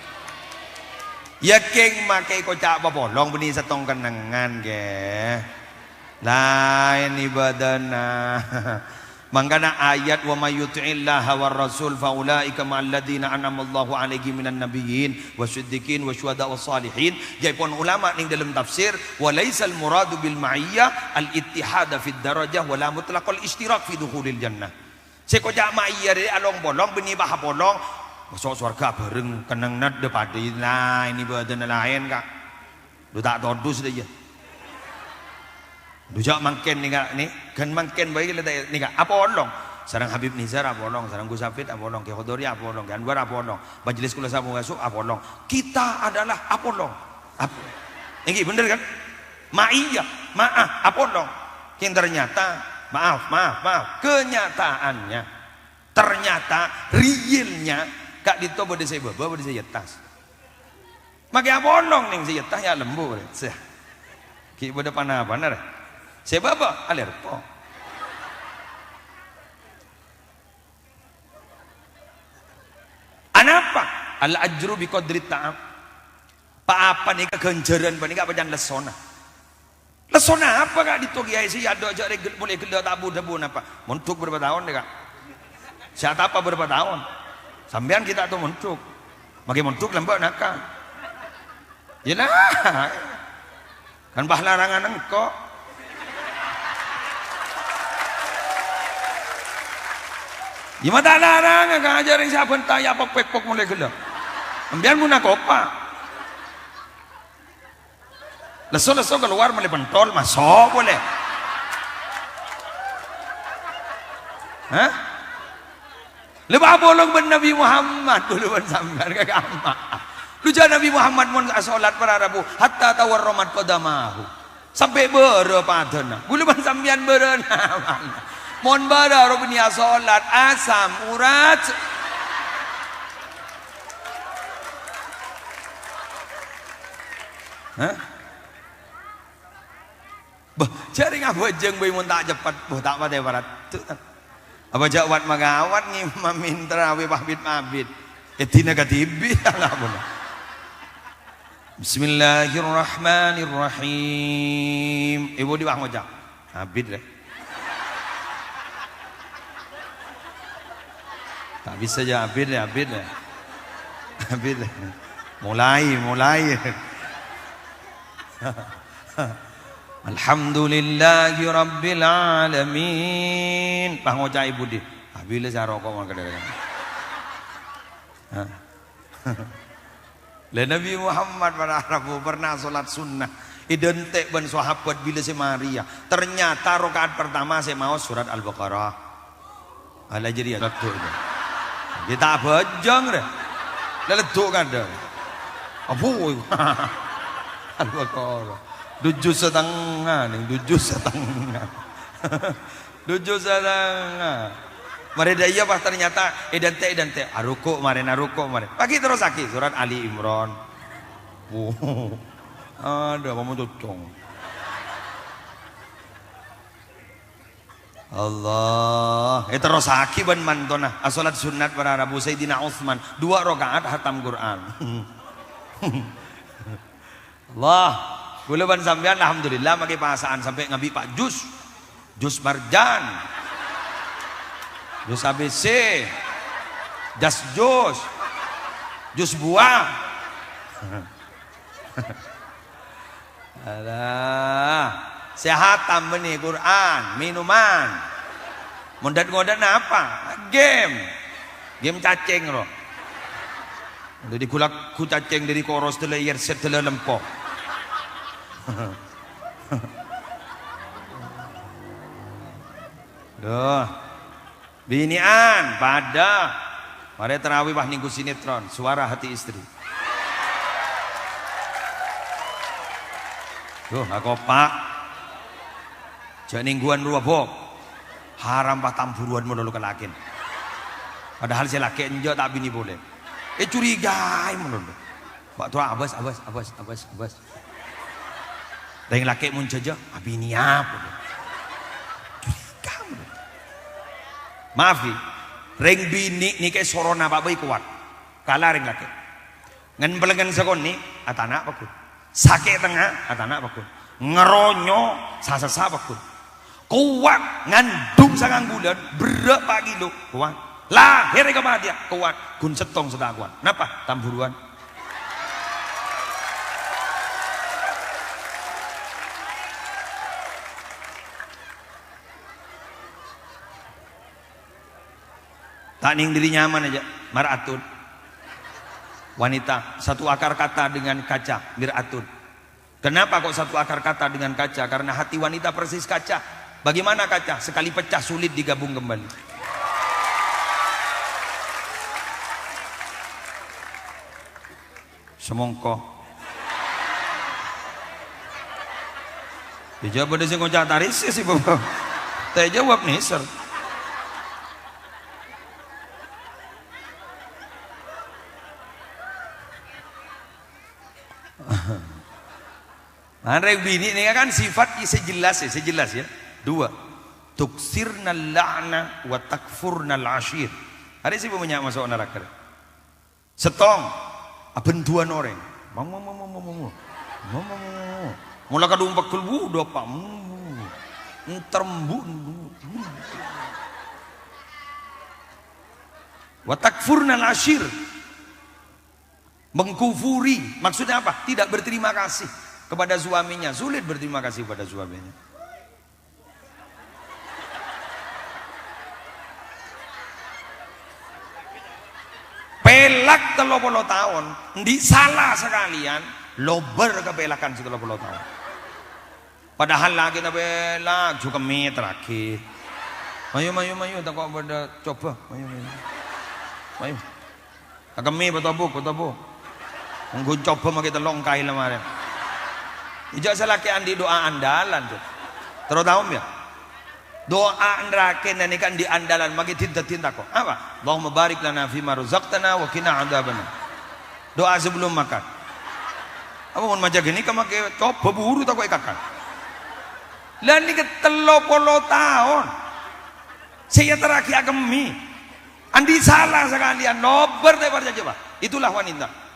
Yâ kèng makè èkoca' papolong bânnè sèttong kennengngan, ghi. Laèn ibâdâna. Mangkana ayat, "Wa may yuti'illaha war rasul fa ulaika ma'alladzina an'amallahu 'alaihim minan nabiyyin wasiddiqin wasyuhada wassalihin." Jâèpon ulama nèng dâlem tafsir, "Wa laisal muradu bil ma'iyyah al-ittihada fid darajah wa la mutlaqal isytirak fi dukhulil jannah." Sè èkoca' ma'iyyah rè along-polong, bânnè pas apolong, maso' sowarghâ bhâreng, kennengnganna dâ' padâ, laèn ibâdâna laèn, Ka'. Dhu ta' todus dâ' iyâ. Dhu jhâ' mangkèn nèka, nè, ghân mangkèn bhâi la ta' nèka apolong. Sareng Habib Nizar apolong, sareng Gus Hafid apolong, Kè Khodori apolong, Kè Anwar apolong, majelis kaulâ sampè' èso' apolong. Kita adalah apolong. Ap-, èngghi bhender kan? Ma'iyah, ma'ah, apolong. Kèng ternyata, maaf, maaf, maaf, kenyataannya, ternyata realnya, ka'dinto bâdâ sè è bâbâ, bâdâ sè è attas. Makè apolong nèng sè è attas ya lembu, rè. Sè. Ghi' bâdâ pana-pana, rè. Sè è bâbâ, alèrpo. Anapa? Al ajru bi qadri ta'ab. Pa-apa nèka ghânjhârân panèka pacan lessona. Lessona apa, Ka', dito kèyaè sè èadâ' jhâ' rè gel-, molè ghellâ' ta' bu-dhâbu napa? Mondhuk bârâmpa taon, Ka'? Sè atapa bârâmpa taon? Sampèyan ghi' ta' tao mondhuk. Makè mondhuk lambâ' naka. Yâ, la. Kan bâ' larangan engko'. Yâ, ma' ta' larangan, Ka', jhâ' rèng sè abhânta ya pok-pèkpok molè ghellâ'. Sampèyan mon akopa. Lesso-lesso kalowar mellè pentol, maso' polè. Hah? Lè bâ' apolong bân Nabbhi Muhammad, bulâ bân sampèyan ka kamma. Dhu jhâ' Nabbhi Muhammad mon asolat para rabu, "Hatta tawarramat qadamahu." Sampè' bârâ padâna. Bulâ bân sampèyan bârâna. Mon bârâ rowa bânnè asolat, asam urat. Hah? Bâh, jhâ' rèng abhâjâng bhâi mon ta' ceppet, bâh, ta' patè parat. Tuh, ta-, apa jhâ' wat-mangawat ngimami tarawih pabit-pabit. Èdina kadhibi', alhamdulillah. Bismillahirrahmanirrahim. Ibu di bawah ngoca'. Abit, rè. Ta' bisa jhâ' abit, rè, abit, rè. Abit, rè. Mulai, mulai. Alhamdulillahi rabbil alamin. Pas ngoca' ibu di. Abit lè saroko' mon kadhâ-kadhâ. Hah? Lè, Nabbhi Muhammad para rabu pernah solat sunnah, èdântè' bân sahabat bilâ sè marèya. Ternyata raka'at pertama sè maos surat Al-Baqarah. Ala jârèya leddhu' itu. Ghi' ta' abhâjâng, rè. Lè, leddhu' kadhâ'. Abu. Al-Baqarah. Dhu juz satengnga, nèng, dhu juz satengnga. Dhu juz satengnga. Marè dâ' iyâ pas ternyata èdântè'-èdântè'. Aruku' marè, aruku' marè. Paghi' terrossaghi surat Ali Imran. Wuh. Adâ, apa mau cocong? Allah. Èterrossaghi bân mantona. Asolat sunnat para rabu Sayyidina Utsman. Dua raka'at hatam Qur'an. Allah, kaulâ bân sampèyan alhamdulillah makè pasa'an sampè' ngabi' pa' juz. Juz Marjan. Juz A B C. Jas juz. Juz buah. Alah. Sè hatam bânnè Qur'an, minuman. Mon dât-ngodât napa? Game. Game cacèng, ro. Dâri ghulâ ghu cacèng, dâri koros dâlâ èrsèt dâlâ lempo. Duh. Binè'an, padâ. Marè tarawih, wah, nèngghu sinetron, Suara Hati Istri. Duh, akopa'. Jhâ' nèngghuwân rowa, Bob. Haram pas tambhuruwân malolo ka lakèn. Padahal sè lakè' enjâ' ta' abinè polè. Ècurigaè malolo. Bâ' towa abâs, abâs, abâs, abâs, abâs. Rèng lakè' mon jhâjhâ, abinèya polè. Curiga malolo. Maaf, ghi. Rèng binè' nèka èsoro napa bhâi kowat. Kala rèng lakè'. Ngen-pelengngen sakonè', atana' paggun. Sakè' tengnga, atana' paggun. Ngaronyo, sasassa paggun. Kowat, ngandung sangang bulân, berrâ' pa' kilo, kowat. Lahèr è kamatèyan, kowat. Ghun sèttong sè ta' kowat. Napa? Tambhuruwân. Ta' nèng dâri nyamana jhâ', mar'atun. Wanita, satu akar kata dengan kaca, mir'atun. Kenapa kok satu akar kata dengan kaca? Karena hati wanita persis kaca. Bagaimana kaca? Sekali pecah, sulit digabung kembali. Semongko. Ya, jawab ada sing ngoca' taris sih, Bapak. Teh jawab nih, sir. Nah, rèng binè' nèka kan sifat sè jelas ya, sè jelas ya. Dua. Tuksirnal la'na wa takfurnal ashir. Arèya sè bânnya' maso' naraka. Sèttong, abhânduwân orèng. Mamo, mamo, mamo, mamo. Mamo, mamo, mamo. Mola kadhung pegghel, wuh, dâpa'. Mamo, mamo. Enterembu. Wa takfurnal ashir. Mengkufuri, maksudnya apa? Tidak berterima kasih kepada suaminya, sulit berterima kasih kepada suaminya. Pèlak tello polo taon, andi' sala sakalèyan, lobâr kapèlakan sè tello polo taon. Padahal lakèna pèlak, jhukemeter aghi. Mayu, mayu, mayu, tako' bâdâ coba. Mayu, mayu. Mayu. Akemmè, potobuk, potobuk. Ongghu coba makè tello' engkaè la marèn. Ijâ' salakè andi' du'a andalan, Cuk. Terro taom, ya? Du'a andalan nèka andi' andalan, makè din-dâddin tako'. Apa? "Allahumma barik lana fima razaqtana wa qina adzabannar." Doa sebelum makan. Apa mon maca ghânèka makè coba buru tako' èkakan. Lah nèka tello polo taon. Sè èyaterraghi akemmè. Andi' sala sakalèyan, lobâr ta' èparcajâ, Pak. Itulah wanita.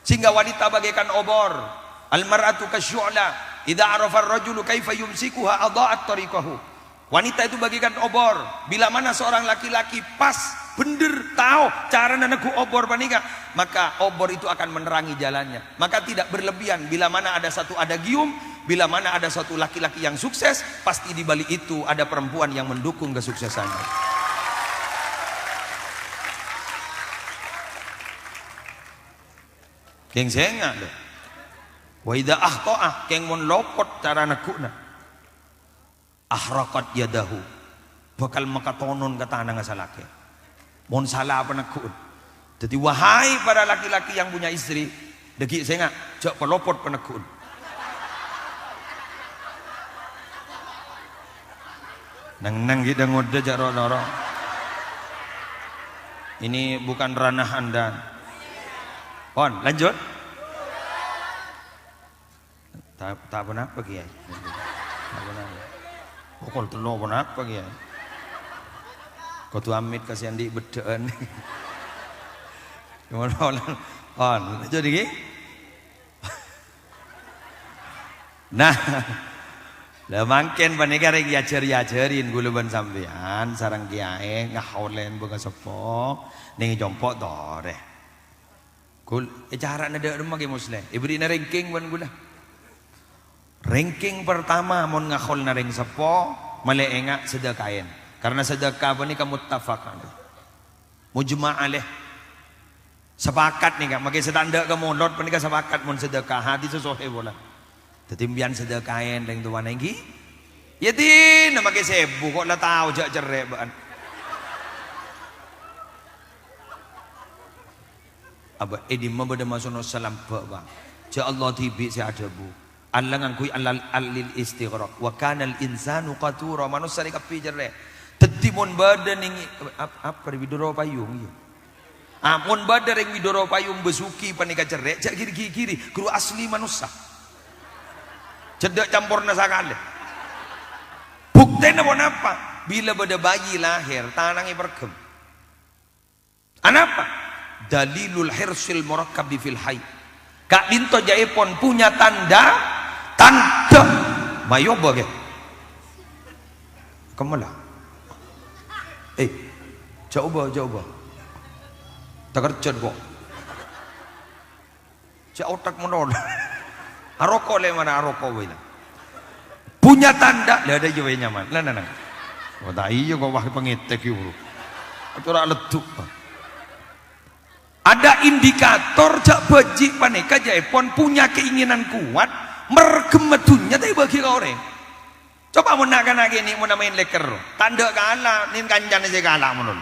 Sehingga wanita bagaikan obor. Al-mar'atu kasyu'la. Idza 'arafa ar-rajulu kaifa yumsikuha adha'at thariqahu. Wanita itu bagaikan obor. Bila mana seorang laki-laki pas bhender tao carana neggu' obor panèka, maka obor itu akan menerangi jalannya. Maka tidak berlebihan, bila mana ada satu adagium, bila mana ada satu laki-laki yang sukses, pasti di balik itu ada perempuan yang mendukung kesuksesannya. Kèng sènga', lho. Wa idza akhta'a, kèng mon lopot cara neggu'na. Ahraqat yadahu, bhâkal makatonon ka tanangnga salakè. Mon sala paneggu'en. Dhâddhi, wahai para laki-laki yang punya istri, dhâggi' sènga', jhâ' palopot paneggu'en. Neng-neng ghi' dâ-ngodâ jhâ' ro'-noro'. Ini bukan ranah Anda. Pon, lanjut. Ta', ta' ponapa, Kèyaè? Ta' ponapa. Pokol tello ponapa, Kèyaè? Kodhu amit ka sè andi' beddhâ'ân. Gimana, Pon? Pon, lanjut iki. Nah, la mangkèn panèka rèng èajhâr-èajhârin kaulâ bân sampèyan sareng kèyaè ngahaulèn bângaseppo neng è compo' torè. Kul-, è cara'na dâ' remma Kè Musleh. Èberri'na ranking bân kaulâ. Ranking pertama mon ngahaulna rèng seppo, malè enga' sedekaèn. Karena sedekah panèka muttafaq alaih. Mujma' alaih. Sepakat nèka, makè sè ta' endâ' ka molod panèka sepakat mon sedekah, hadis sahih pola. Dhâddhi, sampèyan sedekaèn rèng towana ènggi. Yâ dinah makè sèbu, kok la tao jhâ' cerrè' bâ'ân. Abâ, è dimma bâdâ masono salambâ', Bang? Jhâ' Allah dhibi' sè adhâbu. Allah ngangghuy al-, al-, lil istighraq. "Wa kanal insanu qatura." Manossa rè kabbhi cerrè'. Dhâddhi, mon bâdâ nèng, ap-, apa rè, widoro payung, iyâ? Ah, mon bâdâ rèng widoro payung bâsugi panèka cerrè', jhâ' ghi-, ghi-, ghiri, ghuru asli manossa. Cedhâ' camporna sakalè. Buktèna ponapa? Bilâ bâdâ bayi lahèr, tanangnga èperghem. Anapa? Dalilul hirsil murakkabi fil hayy. Ka'dinto jhâ'èpon punya tanda, tanda. Mayu obâ, Kè. Kemmala. Eh, jhâ' obâ, jhâ' obâ. Takerjhât, kok. Jhâ' otak monon. Aroko' lè' mana aroko' bhâi la. Punya tanda, la ada jâwâ nyaman. Nah, nah, nah. Oh, ta' iyâ kok, wah, pangètèk yâ, bro. Atora' leddhu'. Ada indikator jhâ' bhâji' panèka jhâ'èpon punya keinginan kuat Mergemma dhunnya ta' èbâgi ka orèng. Coba mon na'-kana' kènè' mon maèn lèkèr, ta' endâ' kala, nèng kancana sè kala' mono.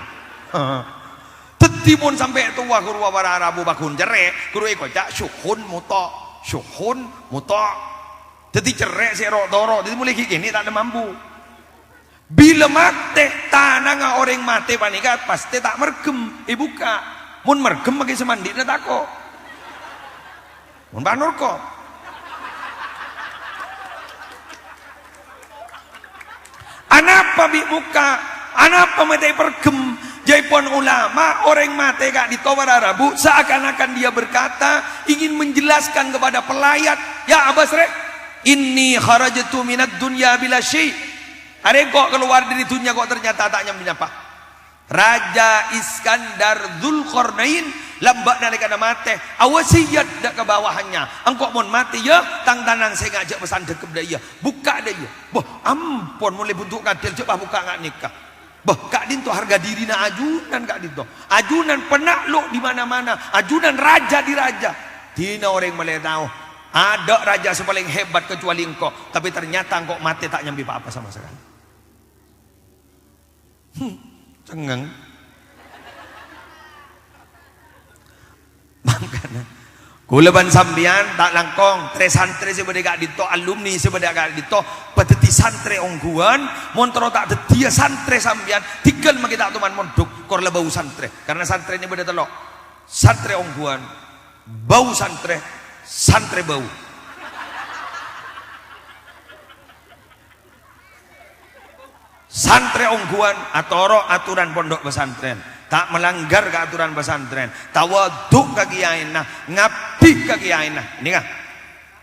Dhâddhi mon sampè' towa ghuru para rabu pagghun cerrè', ghuru èkoca' syukhun muta', syukhun muta'. Dhâddhi cerrè' sè ro'-toro', dhâddhi molaè ghi' kènè' ta' mambu. Bilâ matè, tanangnga orèng matè panèka pastè ta' mergem, èbukka'. Mon mergem, maghi sè mandi'na tako'. Mon panorko. Anapa bi' bukka'? Anapa matè pergem? Jâèpon ulama, orèng matè ka'dinto para rabu, seakan-akan dia berkata, ingin menjelaskan kepada pelayat, "Ya Abasre, inni kharajtu minad dunya bila syai'." Arè engko' kalowar dâri dhunnya kok ternyata ta' nyambi napa. Raja Iskandar Dzulkarnain lambâ' nalèkana matè, awasiyat dâ' ka bawahannya, "Engko' mon matè, yâ, tang tanang sènga' jhâ' pasan dhâkep dâ' iyâ, bukka' dâ' iyâ." Bâh, ampon, molaè bhunto' kadhil jhâ' pas bukka' nga' nèka. Bâh, ka'dinto harga dirina ajunan ka'dinto. Ajunan penakluk di mana-mana, ajunan raja di raja. Dina orèng molaè tao, adâ' raja sè palèng hebat kecuali engko', tapè ternyata engko' matè ta' nyambi pa-apa sama sekali. Hmm, cengngeng. Mangkana, kaulâ bân sampèyan ta' langkong, trè-santrè sè bâdâ ka'dinto, alumni sè bâdâ ka'dinto, padâddhi santrè ongghuwân, mon terro ta' dhâddhiyâ santrè sampèyan, dhingghâl maghi ta' toman mondhuk, kor la bâu santrè. Karna santrè nè bâdâ tello'. Santrè ongghuwân, bâu santrè, santrè bâu. Santrè ongghuwân atoro' aturan pondhuk pesantren, ta' malanggar ka aturan pesantren, tawadhu' ka kiyaèna, ngabdi ka kiyaèna. Nèka.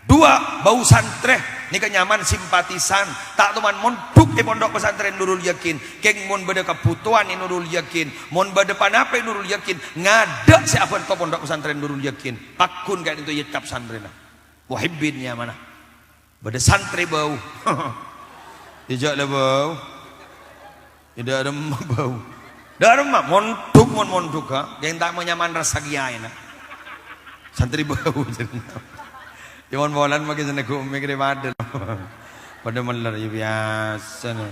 Dua, bâu santrè nèka nyaman simpatisan, ta' toman mondhuk è Pondhuk Pesantren Nurul Yakin. Kèng mon bâdâ kabhutowan è Nurul Yakin, mon bâdâ panapa è Nurul Yakin, ngadâ' sè abhânto Pondhuk Pesantren Nurul Yakin. Pagghun ka'dinto ècap santrèna. Muhibbin nyamana. Bâdâ santrè bâu. Ijâ' la bâu. Iyâ, dâ' remma bâu. Dâ' remma, mondhuk, mon mondhuk, ha? Kèng ta' manyaman rassa kiyaèna. Santrè bâu, jârèya. Yâ, mon molan maghi sè neggu' mè' kèrè padâ. Padâ mèller, yâ, biyasana.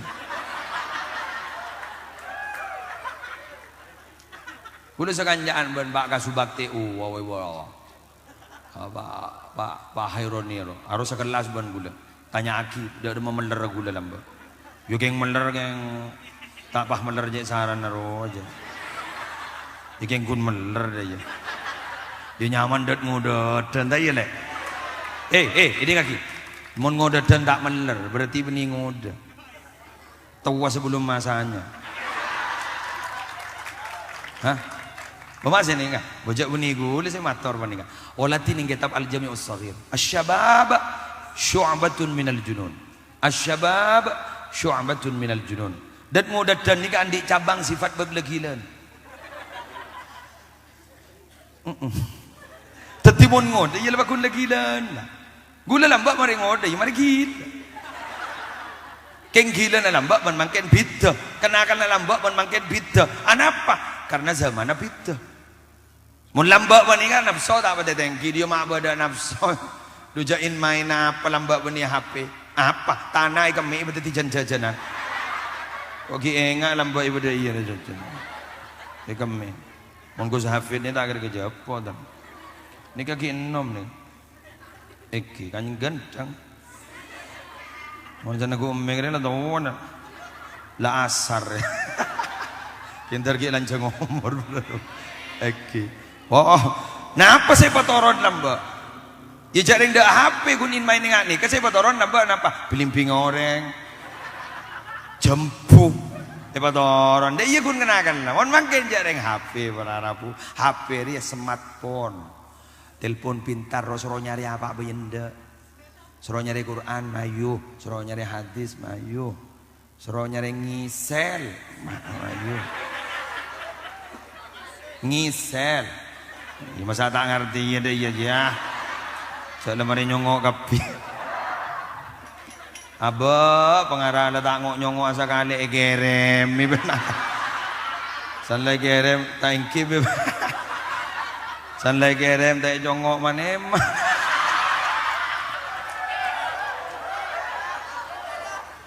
Kaulâ sakanca'an bân Pa' Kasubakti, uwa, uwa, uwa. Ah, Pa', Pa', Pa' Haironi ro, aro sakellas bân kaulâ. Tanya'aghi, dâ' remma mèller kaulâ lambâ'. Yâ kèng mèller kèng ta' pas mèller cè' sarana ro jâ. Yâ kèng ghun mèller dâ' iyâ. Yâ nyaman dât-ngodâdhân ta' iyâ, Lè'? Eh, eh, èdingngaghi. Mon ngodâdhân ta' mèller, berarti bânnè ngodâ. Towa sebelum masanya. Hah? Bâ' masè nèka, bâjâ' bânnè kaulâ sè mator panèka. Olatè nèng kètab Al-Jami'us Shaghir. "Asy-syabab syu'batun minal junun. Asy-syabab syu'batun minal junun." Dât-ngodâdhân nèka andi' cabang sifat bâb la ghilâna. Mm-mm. Dâddhi mon ngodâ, iyâ la pagghun la ghilâna. Kaulâ lambâ' marè ngodâ, iyâ marè ghilâ. Kèng ghilâna lambâ' bân mangkèn bhidhâ. Kènakanna lambâ' bân mangkèn bhidhâ. Anapa? Karna zamanna bhidhâ. Mon lambâ' panèka napso ta' patè tèngghi, diyâ ma' bâdâ napso. Dhu jâ' in-maèn apa lambâ' bânnè H P? Apa? Tana èkemmè'è bâdâ dhâddhi jân-jhâjhânan. Kok ghi' enga' lambâ' è bâdâ iyâ jhâjhân. Èkemmè'è. Mon Gus Hafid nè ta' kèra kajhâpo, ta. Nèka ghi' ennom, nè. Èngghi, kan ghântheng. Mon jhâ' neggu' emmè kèrè la towana. La asar. Kèntar ghi' lanjhâng omor. Èngghi. Oh, oh. Napa sè èpatoron lambâ'? Yâ jhâ' rèng dâ' H P ghun in-maèn nga' nèka sè èpatoron lambâ' napa? Blimbing orèng. Jembhu. Èpatoron. Dâ' iyâ ghun kènakanna. Mon mangkèn jhâ' rèng H P para rabu. H P rèya smartphone. Telpon pintar, ro-, soro nyarè apa bâi endâ'. Soro nyarè Qur'an, mayu. Soro nyarè hadis, mayu. Soro nyarè ngisèl, ma-, mayu. Ngisèl. Yâ, masa ta' ngartè, iyâ, dâ', iyâ, yâ. Jhâ' la marè nyongo' kabbhi. Abâ', pangarana ta' ngo'-nyongo'a sakalè èkèrèm, bân. San la èkèrèm, ta' èngghi, bân. San la èkèrèm, ta' ècongo' man-, emma.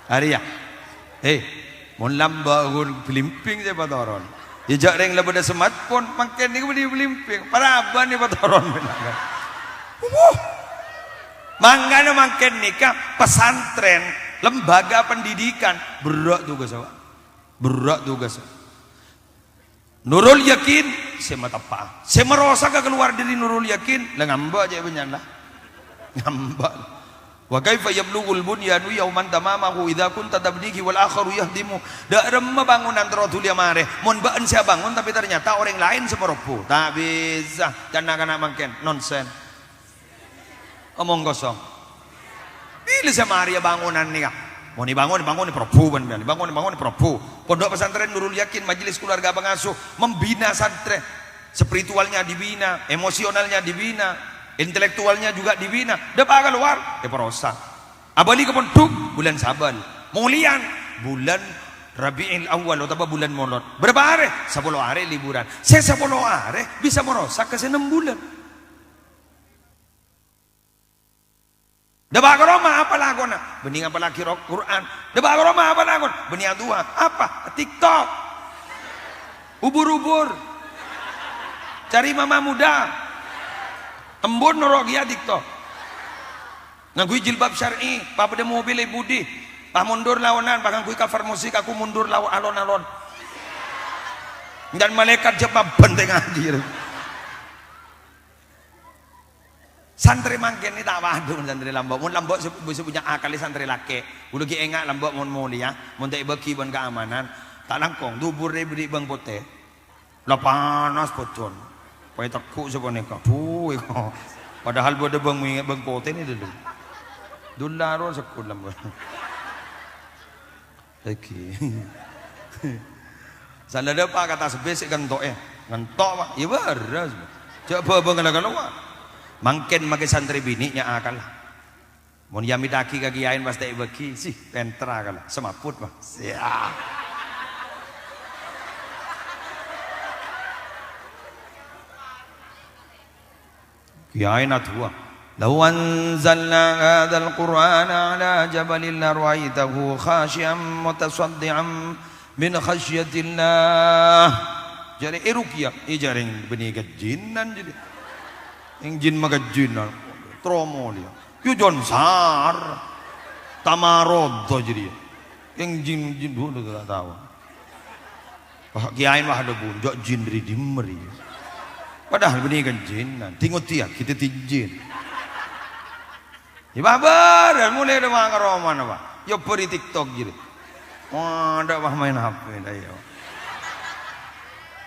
Arèya. He, mon lambâ' ghun blimbing sè patoron. Yâ jhâ' rèng la bâdâ smartphone, mangkèn nèko bâdâ blimbing. Paraban nèko patoron. Wuh. Mangkana mangkèn nèka pesantren, lembaga pendidikan, berrâ' tugassa, Pak. Berrâ' tugassa. Nurul Yakin sè mateppa'a. Sè marosaga kalowar dâri Nurul Yakin, la ngambâ' cè' bânnya'na. Ngambâ'. "Wa kaifa yablughul bunyanu yauman tamamahu idza kunta tabnihi wal akharu yahdimu." Dâ' remma bangunan terro dhuliyâ marè, mon bâ'na sè abângon, tapè ternyata orèng laèn sè marobbu. Ta' bisa. Can na'-kana' mangkèn, nonsèns. Omong kosong. Bilâ sè marèya bangunan nèka? Mon èbângon, èbângon, èparobbu bân bân. Èbângon, èbângon, èparobbu. Pondok Pesantren Nurul Yakin, Majelis Keluarga Pengasuh, membina santri. Spiritualnya dibina, emosionalnya dibina, intelektualnya juga dibina. Dâpa' kalowar, èparosa. Abâli ka pondok, bulân Sabâl. Molèyan, bulân Rabiul Awal otabâ bulân Molod. Bârâmpa arè? Sapolo arè liburan. Sè sapolo arè bisa marosak ka sè ennem bulân. Dâpa' ka roma, apa lakona? Bânnè ngapallaghi ro-, Qur'an. Dâpa' ka roma, apa lakona? Bânnè adu'a. Apa? TikTok. Ubur-ubur. Cari mama muda. Embun noro' kèya TikTok. Ngangghuy jilbab syar'i, pas bâdâ mobil è budi. Pas mondur laonan, pas ngangghuy cover musik, aku mundur lao-, alon-alon. Dan malaèkat jhâ' mabhântèngaghi. Santrè mangkèn nè ta' padâ bân santrè lambâ'. Mon lambâ' sè, sè punya akal santrè lakè'. Ghulâ ghi' enga' lambâ' mon molèya, mon ta' èbâghi bân kaamanan. Ta' langkong, dubur rè bâdâ bâng potè. La panas bâdân. Pas ètegghu' sapanèka. Buh, èko. Padahal bâdâ bâng mè-, bâng potè nè dâlem. Dullah ro sekkut lambâ'. Èngghi. Sanadâ pa' ka tasbih sè ngento'è. Ngentok, Pak. Yâ bârâs. Jhâ' bâbâ ngala-kalowar. Mangkèn makè santrè binè' nya' akalla. Mon èamèttaghi ka kèyaèn pas ta' èbâghi. Sih, pènter akalla. Semaput, Pak. Siap. Kèyaèna adu'a. "Lau anzalna hadzal Qur'ana 'ala jabalin lara'aitahu khasyi'an mutasaddi'an min khasyiyatillah." Jârèya èruqyah, è jhâ' rèng bânnè kajhinan jârèya. Rèng jhin makajhinan. Terro molèya. Yâ jhân sar. Tamaroda jârèya. Rèng jhin, jhin dulu ta' tao. Wah, kèyaèn wah adhâbu, "Jhâ' jhin dâri dimma rèya?" Padahal bânnè kajhinan, dingotèyaghi dhâddhi jhin. Yâ, bâbârân, molè dâ' ka romana, Pak. Yâ, bâri' TikTok jârèya. Wah, dâ' wah maèn H P, dâ' iyâ.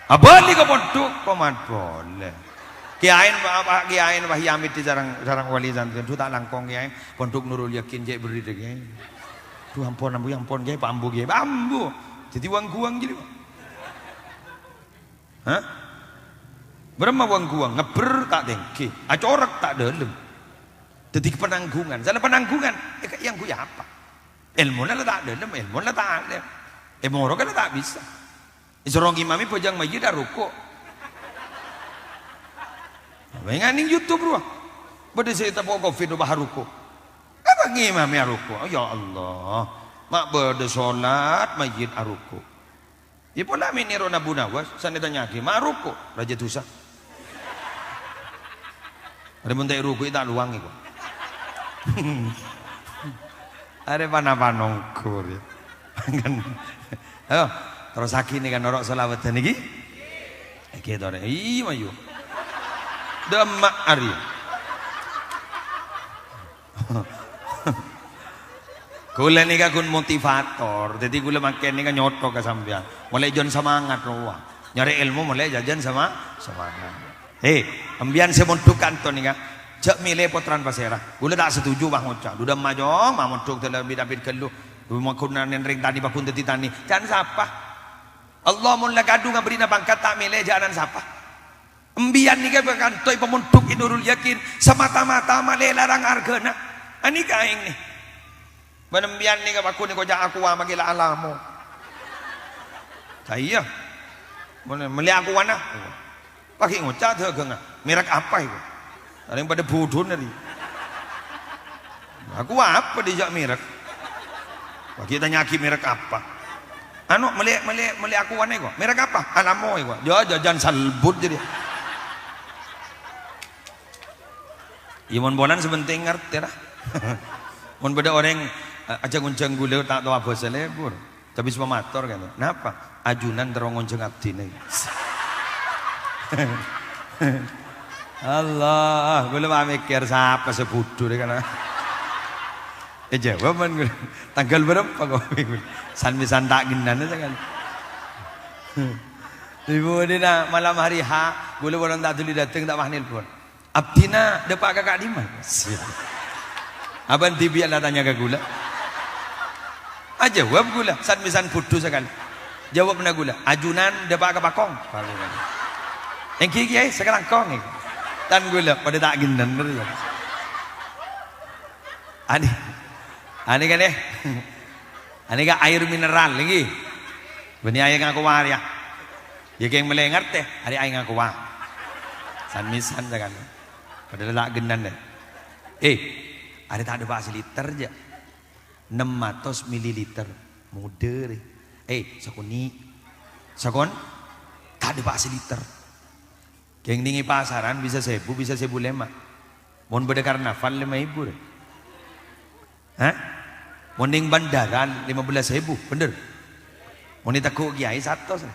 Abâli ka pondhuk, komat polè. Kèyaèn, Pak, Pak, kèyaèn wah èamèddhi sareng, sareng wali santrè. Dhu ta' langkong, kèyaèn. Pondhuk Nurul Yakin, cè' bâri' dâ' kèyaèn. Dhu, ampon, ambu, ampon, kèyaèn, pa' ambu, kèyaèn. Pa' ambu. Dhâddhi wâng-guwâng jârèya, Pak. Hah? Bârâmma wâng-guwâng? Ngebbher ta' tèngghi, acorèk ta' dâlem. Dhâddhi penanggungan. Sala penanggungan, è, èangghuy apa? Èlmona la ta' dâlem, èlmona la ta' alèm. È, moroka la ta' bisa. Èsoro ngimami bhâjâng mayyit aruku'. Apa ènga' neng YouTube rowa? Bâdâ sè èteppo' covid rowa aruku'. Apa ngimami aruku'? Ya Allah. Ma' bâdâ solat mayyit aruku'. Yâ pola mè' nèro Abu Nawas, sanè tanya'aghi, "Ma' aruku', Rajâ Dusa?" Arè mon ta' èruku'i ta' lowang èko. Arè pa-napa nongghur, yâ. Ayo, terrossaghi nèka noro' salawadhân nèkè. Èkè tore. Iyâ, mayu. Dâmma' arè. Kaulâ nèka ghun motivator, dhâddhi kaulâ mangkèn nèka nyotho ka sampèyan. Molaè jhân samangat rowa. Nyarè èlmo molaè jhân sama-, samangat. He, sampèyan sè mondhuk kanto nèka, jhâ' mèlè pottrana pasèra. Kaulâ ta' setuju, wah, ngoca'. Dhu dâmma, Cong, ma' mondhuk dâlâ bit-abit ghâllu. Dhu maghun nèng rèng tanè, paghun dhâddhi tanè. Can sapa? Allah mon la kadhung aberri'na pangkat, ta' mèlè jhâ' ana'na sapa. Sampèyan nèka kanto èpamondhuk è Nurul Yakin, samata-mata malè larang arghâna. Anèka aèng nè. Bân sampèyan nèka paghun èkoca' aqua makè la alamo. Sa iyâ. Mon mellè aquana. Paghi' ngoca' dâgângnga. Merek apa itu? Arèng padâ budhuna rè. Aqua apa dâjâ merek? Wah, ghi' tanya'aghi merek apa? Anu, mellè, mellè, mellè Aqua nèko. Merek apa? Alamo nèko. Ya, jhâjhân salbut jadi. Ya, mon polana sè penting ngartè, ra. Mon bâdâ orèng, eh, ajhâ' ngonjhâng ghulâ ta' tao abhâsa lèbur. Cabis pamator kan. Napa? Ajunan terro ngonjhâng abdhina. Allah, ghulâ ma' mèkkèr sapa sè budhu rè kana. Eh, jawab man ghulâ. Tangghâl bârâmpa kok? San-mèsan ta' gennana sakalè. Ibu dina malam hari ha, ghulâ polana ta' dhuli dâteng ta' pas nelpon. Abdhina dâpa' ka ka'dimma? Siap. Abâ' dhibi' la tanya ka ghulâ. Ajâwâb ghulâ, san-mèsan budhu sakalè. Jawâbbhâ ghulâ, ajunan dâpa' ka Pakong. Èngghi, Kèyaè, sakalangkong, èngghi. Tan ghulâ, padâ ta' gennana, ya. Ani, ani kan, eh. Ani ka air mineral, èngghi. Bânnè aèng Aqua, ya. Ya, kèng mellè ngartè, arè aèng Aqua. San-mèsan sakalè. Padahal ta' gennana, deh. Eh, arè ta' dâpa' saliter, jâ'. Nem atos mililiter. Modâ, rè. Eh, sakonè'. Sakon? Ta' dâpa' saliter. Kèng nèng è pasaran bisa sèbu, bisa sèbu lèma'. Mon bâdâ karnaval, lèma èbu, rè. Hah? Mon nèng bandara, lèma bellâs èbu, bhender? Mon ètegghu' kèyaè, satos, rè.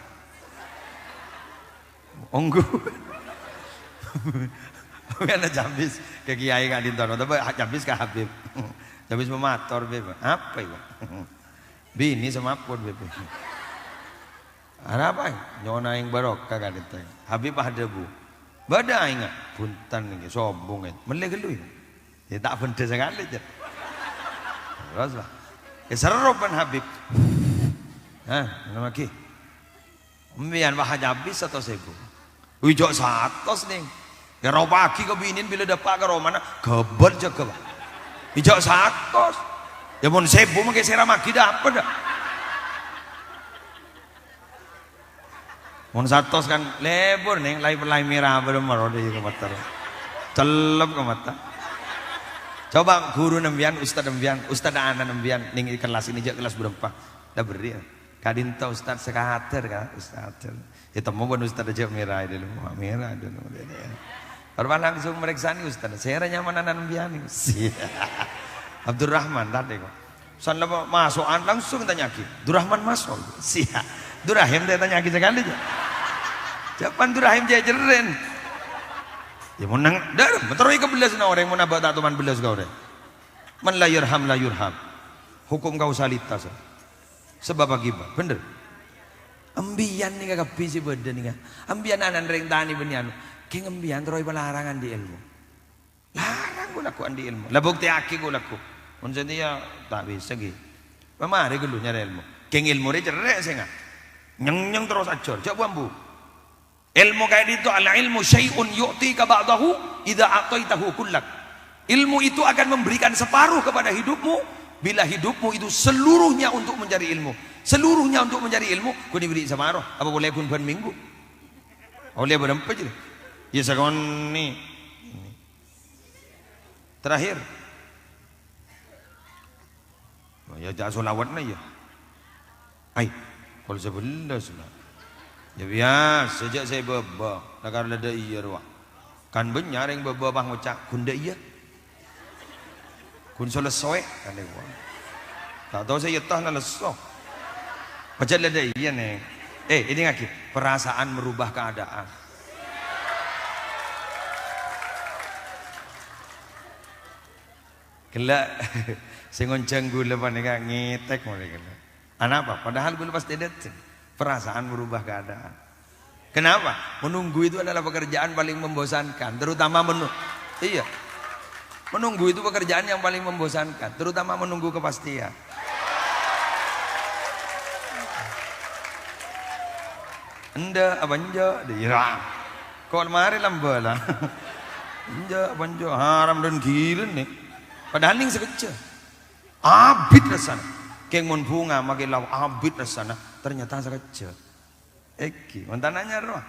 Ongghu. Kan cabis ka kèyaè ka'dinto, tapè cabis ka Habib. Cabis pamator, Bib. Apa itu? Binè sè mapon, Bib. Arapa? Nyo'ona aèng barokah ka'dinto. Habib adhâbu, "Bâdâ aèngnga?" "Bhunten nèka, sombong, eh. Mellè ghâllu, ya?" Ya, ta' bhender sakalè, jâ'. Terros, Pak. Ya, serro bân Habib. Hah, ngènam lagi. Empèyan wah cabis satos èbu. Wi, jâ' satos, nèng. Èropa'aghi ka binèna bilâ dâpa' ka romana, ghâbâl jâgâ, Pak. Wi, jâ' satos. Ya, mon sèbu mangkè sèramaghi dâpa', dâ'. Mon satos kan lèbur, nèng, laè-, laè mèra bârâmma ro dâ' iyâ ka mata. Cellep ka mata. Coba ghuru empèyan, ustad empèyan, ustad ana' empèyan, nèng kellas ini jâ' kellas bârâmpa. La bherri'. Ka'dinto ustad sè kater, ka, ustad. Ètemmo bân ustad jâ' mèra dâlem, mèra dâlem. Arapa langsung marèksanè ustad. Sèra nyamana empèyan. Abdurrahman tadi kok. San la maso'an langsung tanya'aghi. Durrahman maso'. Siap. Durrahim ta' ètanya'aghi sakalè, jâ'. Jâ' pan Durrahim jâ' jherrèn. Ya, mon nang, dâ', terro èkabellasana orèng, mon abâ' ta' toman bellas ka orèng. Man la yarham la yurham. Hukum kausalitas. Sabâb akibat, bhender. Empèyan nèka kabbhi sè bâdâ nèka. Empèyan ana' rèng tanè bânnè anu. Kèng empèyan terro èpalarang andi' èlmo. Larang ghulâ ko' andi' èlmo. La buktèyaghi ghulâ ko'. Mon satèya ta' bisa, ghi. Pamarè ghâllu nyarè èlmo. Kèng èlmo rè cerrè' sènga'. Nyeng-nyeng terros ajhâr. Jâ' bu-ambu. Èlmo ka'dinto, "Al-ilmu syai'un yu'tika ba'dahu idza a'taitahu kullak." Ilmu itu akan memberikan separuh kepada hidupmu bila hidupmu itu seluruhnya untuk mencari ilmu. Seluruhnya untuk mencari ilmu, ghun èberri' saparo. Apa polè ghun bân minggu? Ollè bârâmpa jârèya? Ya, sakonè'. Terakhir. Oh, ya, jâ' sholawatna, ya. Ai, pokol sabellâs, la. Ya, biyasa, jâ' sè bâbâ. La karo la dâ' iyâ, rowa. Kan bânnya' rèng bâbâ pas ngoca', "Ghun dâ' iyâ." "Ghun sè lessowè," kan, rowa. Ta' tao sè èyetta na lesso. Pajhât la dâ' iyâ, Nèng. Eh, èdingngaghi, perasaan merubah keadaan. Ghellâ', sè ngonjhâng ghulâ panèka ngètèk molaè ghellâ'. Anapa? Padahal ghulâ pas dâteng. Perasaan merubah keadaan. Kenapa? Menunggu itu adalah pekerjaan paling membosankan, terutama menu-, iya. Menunggu itu pekerjaan yang paling membosankan, terutama menunggu kepastian. Endâ' apa enjâ'? Dâ' iyâ. Ko' marè lambâ' la. Enjâ' apa enjâ'? Haram dan ghilâ, nè. Padahal nèng sakejjhâ'. Abit rassana. Kèng mon bhunga makè lao abit rassana. Ternyata sakejjhâ'. Èngghi, mon ta' nanya rowa.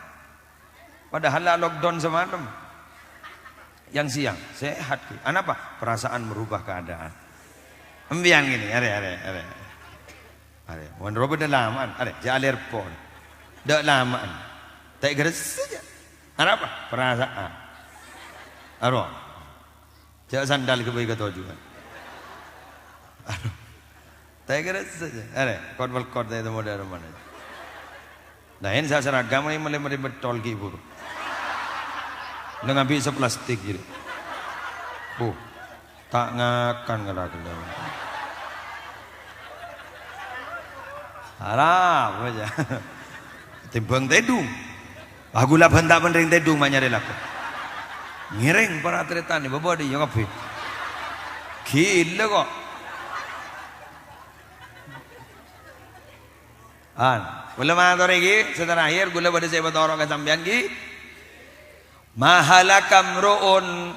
Padahal la lockdown samalem. Yang siang, sehat, ghi. Anapa? Perasaan merubah keadaan. Empèyan gini, arè, arè, arè. Arè, mon roba dâ' lama'an, arè, jhâ' alèr pon. Dâ' lama'an. Ta' ègressa jhâ'. Arapa? Perasaan. Aro. Jhâ' sandal ghâbây ka toju'an. Aro. Ta' ègressa jhâ'. Arè, kot-belkot ta' ètemmo dâ' remma. Nah, en sa-, seragam ni mele-mele bettol ghi' buru. Neng ambi' saplastik ghi'. Bu, ta' ngakan ngala-gella. Arapa jhâ'. Tèmbhâng tèdung. Wah, ghulâ bhânta bhândhing tèdung ma' nyarè lako. Ngèrèng para tarètan, bâbâ dhi' iyâ kabbhi. Ghilâ ko'. An, kaulâ mator iki, sè terakhir, kaulâ bâdâ sè èpatoro' ka sampèyan, ghi. "Ma halaka mru'un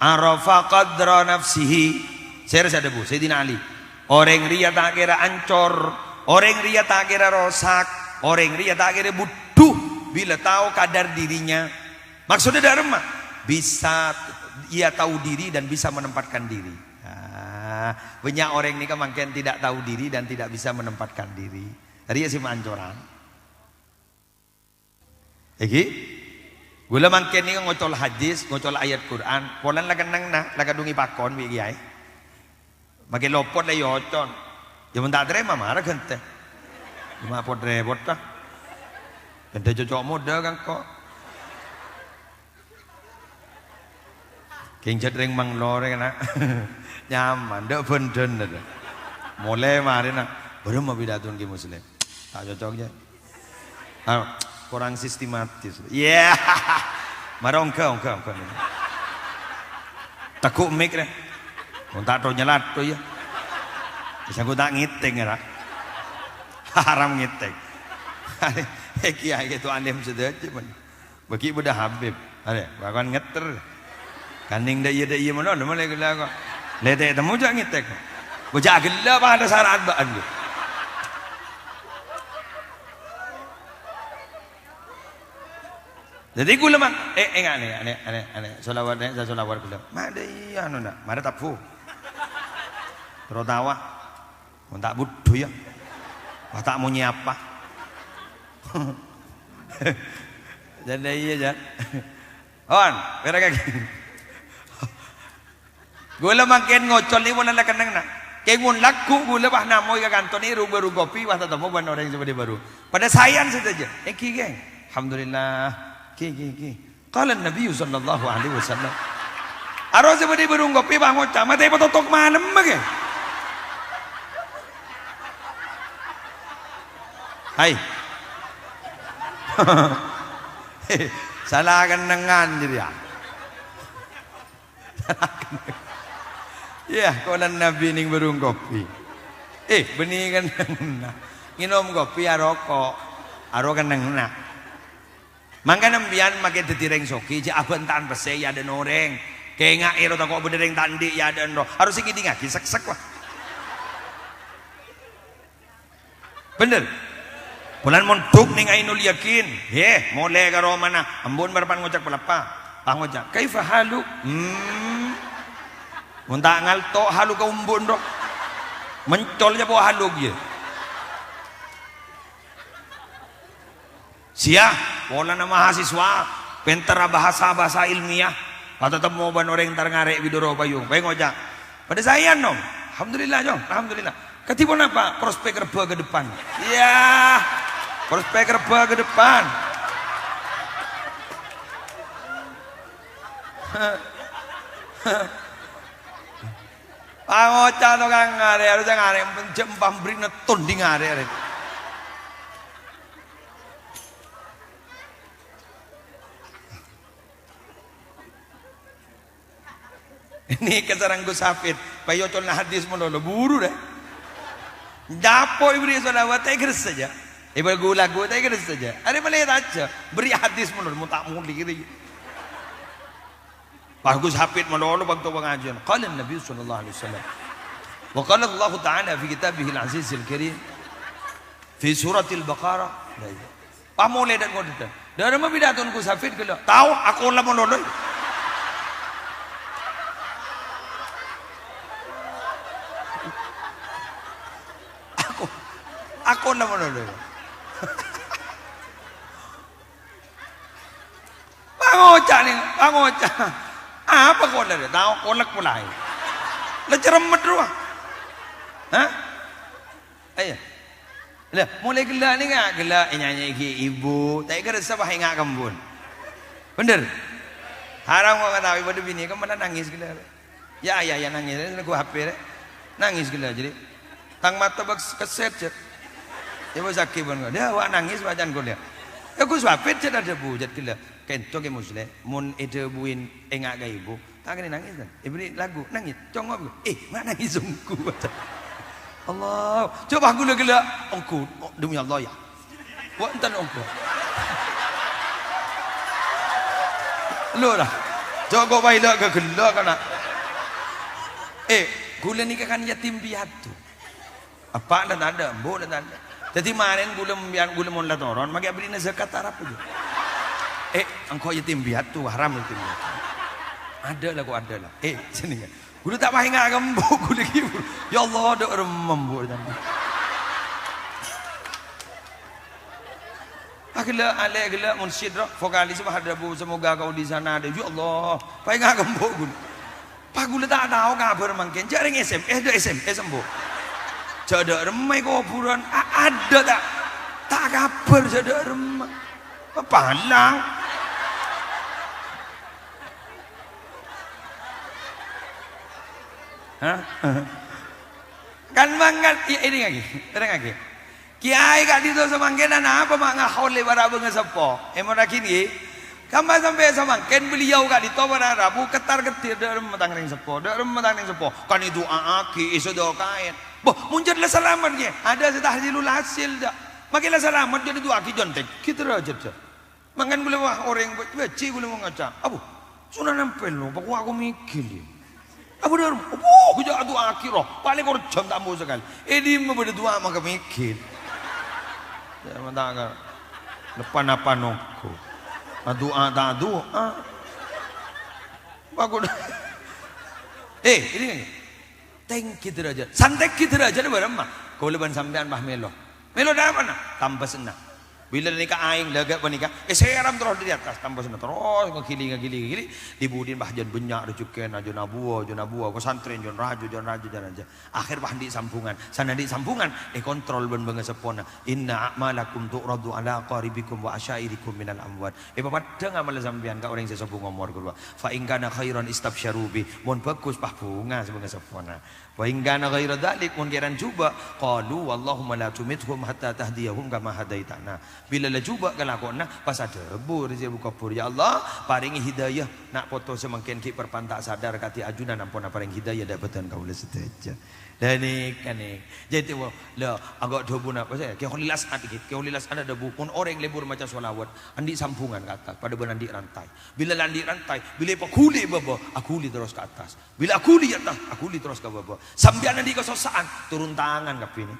arafa qadra nafsihi." Sèra sè adhâbu, Sayyidina Ali. Orèng rèya ta' kèra ancor, orèng rèya ta' kèra rosak, orèng rèya ta' kèra budhu bilâ tao kadar dirinya. Maksudnya dâ' remma? Bisa, ia tahu diri dan bisa menempatkan diri. Ah, bânnya' orèng nèka mangkèn tidak tahu diri dan tidak bisa menempatkan diri. Rèya sè maancoran. Èngghi, kaulâ mangkèn nèka ngocol hadis, ngocol ayat Qur'an, polana la kennengnga, la kadhung èpakon bi' kèyaè. Makè lopot la èocol. Yâ mon ta' tarèma, mara ghântè. Coma pot-rèpot, ta. Ghântè coco' modâ kangko. Kèng jhât rèng Manglore kana'. Nyaman, dâ' bhândhân, dâ'. Molè marèna. Bârâmma pidatona Kè Muslim? Ta' cocok, jâ. Ah, kurang sistematis. Iyâ. Mara ongghâ, ongghâ, ongghâ. Teggu' mik, rè. Mon ta' tho nyalato, yâ. Bisa engko' ta' ngètèng, ra. Haram ngètèng. Kèyaè ghi' alim sadhâjâ, mon. Bâgi bâdâ Habib. Arè, bâkal ngètter. Kanèng dâ' iyâ, dâ' iyâ mano, mano lè ghellâ' ko'. Lè ta' ètemmo jhâ' ngètèng. Ko' jhâ' ghellâ' padâ sara'an bâ'ân, ghi. Dhâddhi kaulâ ma-, eh, enga' nè, anè, anè, anè, sholawat nè, sa-, sholawat kaulâ. Ma' dâ' iyâ, anu, na', mara tabbhu. Terro tawa. Mon ta' budhu, yâ. Wah, ta' monyè apa. Jhâ' dâ' iyâ, jhâ'. On, pèra' kaghi. Kaulâ mangkèn ngocol nèko mon la kennengnga. Kèng mon lagghu' kaulâ pas namong ka kanto nèko bârung kopi, pas tatemmo bân orèng sè bâdâ bârung. Padâ saèyan sadhâjâ. Èngghi, kèng. Alhamdulillah. Ghi, ghi, ghi. Qala Nabi sallallahu alaihi wasallam. Aro sè bâdâ bârung kopi pas ngoca', "Matè patotok malem, kèng." Hai. Sala kennengngan jârèya. Iyâ, qala Nabi nèng bârung kopi. Eh, bânnè kennengnga. Ngènom kopi aroko', aro kennengnga. Mangkana sampèyan makè dhâddhi rèng soghi, jhâ' abhânta'an pèssè è adâ'na orèng. Kènga'è ro tako' bâdâ rèng ta' andi' è adâ'na ro. Harus èngèdingngaghi sèk-sèk, wah. Bhender. Polana mondhuk nèng Ainul Yakin. He, molè ka romana, embu'na parappa'na ngoca' palappa. Pas ngoca', "Kaifa haluk?" Hmm. Mon ta' ngalto' haluk ka embu'na ro. Mencol jâ po haluk, yâ. Sèyah, polana mahasiswa, pènterra bahasa-bahasa ilmiah, pas tatemmo bân orèng entar ngarè' bidoro payung, bhâi ngoca', "Padâ saèyan, Nom? Alhamdulillah, Cong, alhamdulillah." Kadhi ponapa prospek rebbhâ ka depan? Iyâ, prospek rebbhâ ka depan. Pangoca' tokang ngarè', harusnya ngarè', jhâ' empambrina ton dhi ngarè', arè. Nèka sareng Gus Hafid, payocolna hadis malolo, buru dâ. Japo èberri' sholawat, ta' ègressa jâ. Èbâghu lagu, ta' ègressa jâ. Arè malè taca, berri' hadis malolo, mon ta' molè rè. Bagus hafid malolo bâkto pangajiyân. Qala Nabi sallallahu alaihi wasallam. Wa qala Allahu ta'ala fi kitabihil azizil karim. Fi suratil Baqarah. Nah, iyâ. Pas molè dâ' ngodâ. Dâ' remma pidatona Gus Hafid ghellâ'. Tao, aku la malolo. Aku. Akola mono lho. Pangoca' nèng, pangoca'. Apa kola lho? Tao kolek polaè. La cermet rowa. Hah? Ayo. Lah, molaè ghellâ' nèng, ghellâ' ènyanyè'aghi ibu. Ta' èkarassa pas enga' kembun. Bhender? Haram kok ngataowè padâ binè, kemana nangis ghellâ'. Ya, ya, ya, nangis. Lagu H P rè. Nangis ghellâ', jârèya. Tang mata bâk kesèt, jâ. Ya, bâk sakè' bân. Dia awak nangis, bâjâna ghulâ. Ya, Gus Wafid, jâ, adhâbu, jâ, ghellâ'. Kento Kè Musleh, mon èdhâbuin enga' ka ibu, ta' kènè nangis, kan? Èbèrri' lagu, nangis. Congop, eh, ma' nangis ongghu, bâjâ. Allah, coba ghulâ ghellâ', ongghu, oh, demi Allah, ya. Wah, enten ongghu. Lho, ra. Jhâ' kok paèla' ka ghellâ', kana'. Eh, ghulâ nèka kan yatim piatu. Eppa' la tadâ', embu' la tadâ'. Dhâddhi marèn ghulâ, ghulâ mon la toron, makè abherri'na zakat arapa, jâ? Eh, engko' yatim piatu, haram yatim piatu. Adâ' la, kok adâ' la. Eh, sennengnga. Ghulâ ta' paènga' ka embu', ghulâ ghi'. Ya Allah, dâ' remma embu'. Aghellâ', alè' ghellâ', munsyid, ro, vokalis, bâh, adhâbu, "Semoga kau di sana ada." Ya Allah, paènga' ka embu', ghulâ. Pas ghulâ ta' tao kabhâr mangkèn, jâ' rèng S M S, dâ' S M S embu'. Jâ' dâ' remma è kobhurân, a-, adâ' ta', ta' kabhâr jâ' dâ' remma. Palang. Hah? Kan mangkat, i-, ini lagi, terang lagi. Kèyaè ka'dinto samangkèn anapa ma' ngaholè para bângaseppo? Èmorraghi, ngghi. Kamma sampè' samangkèn beliau ka'dinto para rabu kettar-kettir, "Dâ' remma tang rèng seppo, dâ' remma tang rèng seppo." Kan èdu'aaghi, èsadhâkaè. Bâh, mon jâ' la salamet, ngghi. Ada sè tahsilul hasil, jâ'. Makè la salamet, jâ' èdu'aaghi, jâ' èntèngghi dârâjhâddhâ. Mangkana ghulâ wah orèng bâ-, bâji' ghulâ mon ngoca', "Abu, Sunan Ampel, no, pakowa' ako mèkkèl, ya." Abu Dharma, "Opo, jâ' adu'aaghi, ro, pa' lèkor jam ta' ambu sakalè." È dimma bâdâ du'a maka mèkkèl. Jâ' matanga. Napa-napa nongko. Adu'a ta' adu'a. Bagus. Eh, ini kan. Tèngghi dârâjhât. Santèngghi dârâjhât bârâmma? Kaulâ bân sampèyan pas mèlo. Mèlo dâ' emma'a? Tambâsânna. Bilâ nèka aèng lâghâ' panèka, èsèram terros dâri attas, tambâsânna terros ngaghili, ngaghili, ngaghili. Di-budina pas jân bânnya' rejhekkèna, jân abuwâ, jân abuwâ, pesantren, jân rajâ, jân rajâ, jân rajâ. Akhèr pas andi' sambhungan. Sanna' andi' sambhungan, èkontrol bân bângaseppona. "Inna a'malakum tu'radu ala aqaribikum wa asyairikum minal amwat." Èpapaddhâng amalla sampèyan ka orèng sè sobung omor ghâruwa. "Fa in kana khairan istabsyaru bih." Mon bhâghus, pas bhunga sè bângaseppona. "Wa in kana ghaira dzalik," mon kèran jhubâ', "qalu Allahumma la tumithum hatta tahdiyahum kama hadaitana." Bilâ la jhubâ' kalakowanna, pas adhâbu rèng sè bukobhur, "Ya Allah, parèngè hidayah na' poto samangkèn ghi' parpan ta' sadar kadhi ajunan ampon aparèng hidayah dâ' bâdân kaulâ sadhâjâ." Lah nèka, nèka. Jadi, wah, la, angghâ' dhâbuna, apa sè, Kè Kholil As'ad ghi'. Kè Kholil As'ad adhâbu, "Mon orèng lebur maca sholawat, andi' sambhungan ka attas, padâ bân andi' rantai. Bilâ la andi' rantai, bilâ èpaghuli bâbâ, aghuli terros ka attas." Bilâ aghuli è attas, aghuli terros ka bâbâ. Sampèyan andi' kasossa'an, turun tangan kabbhi, nè.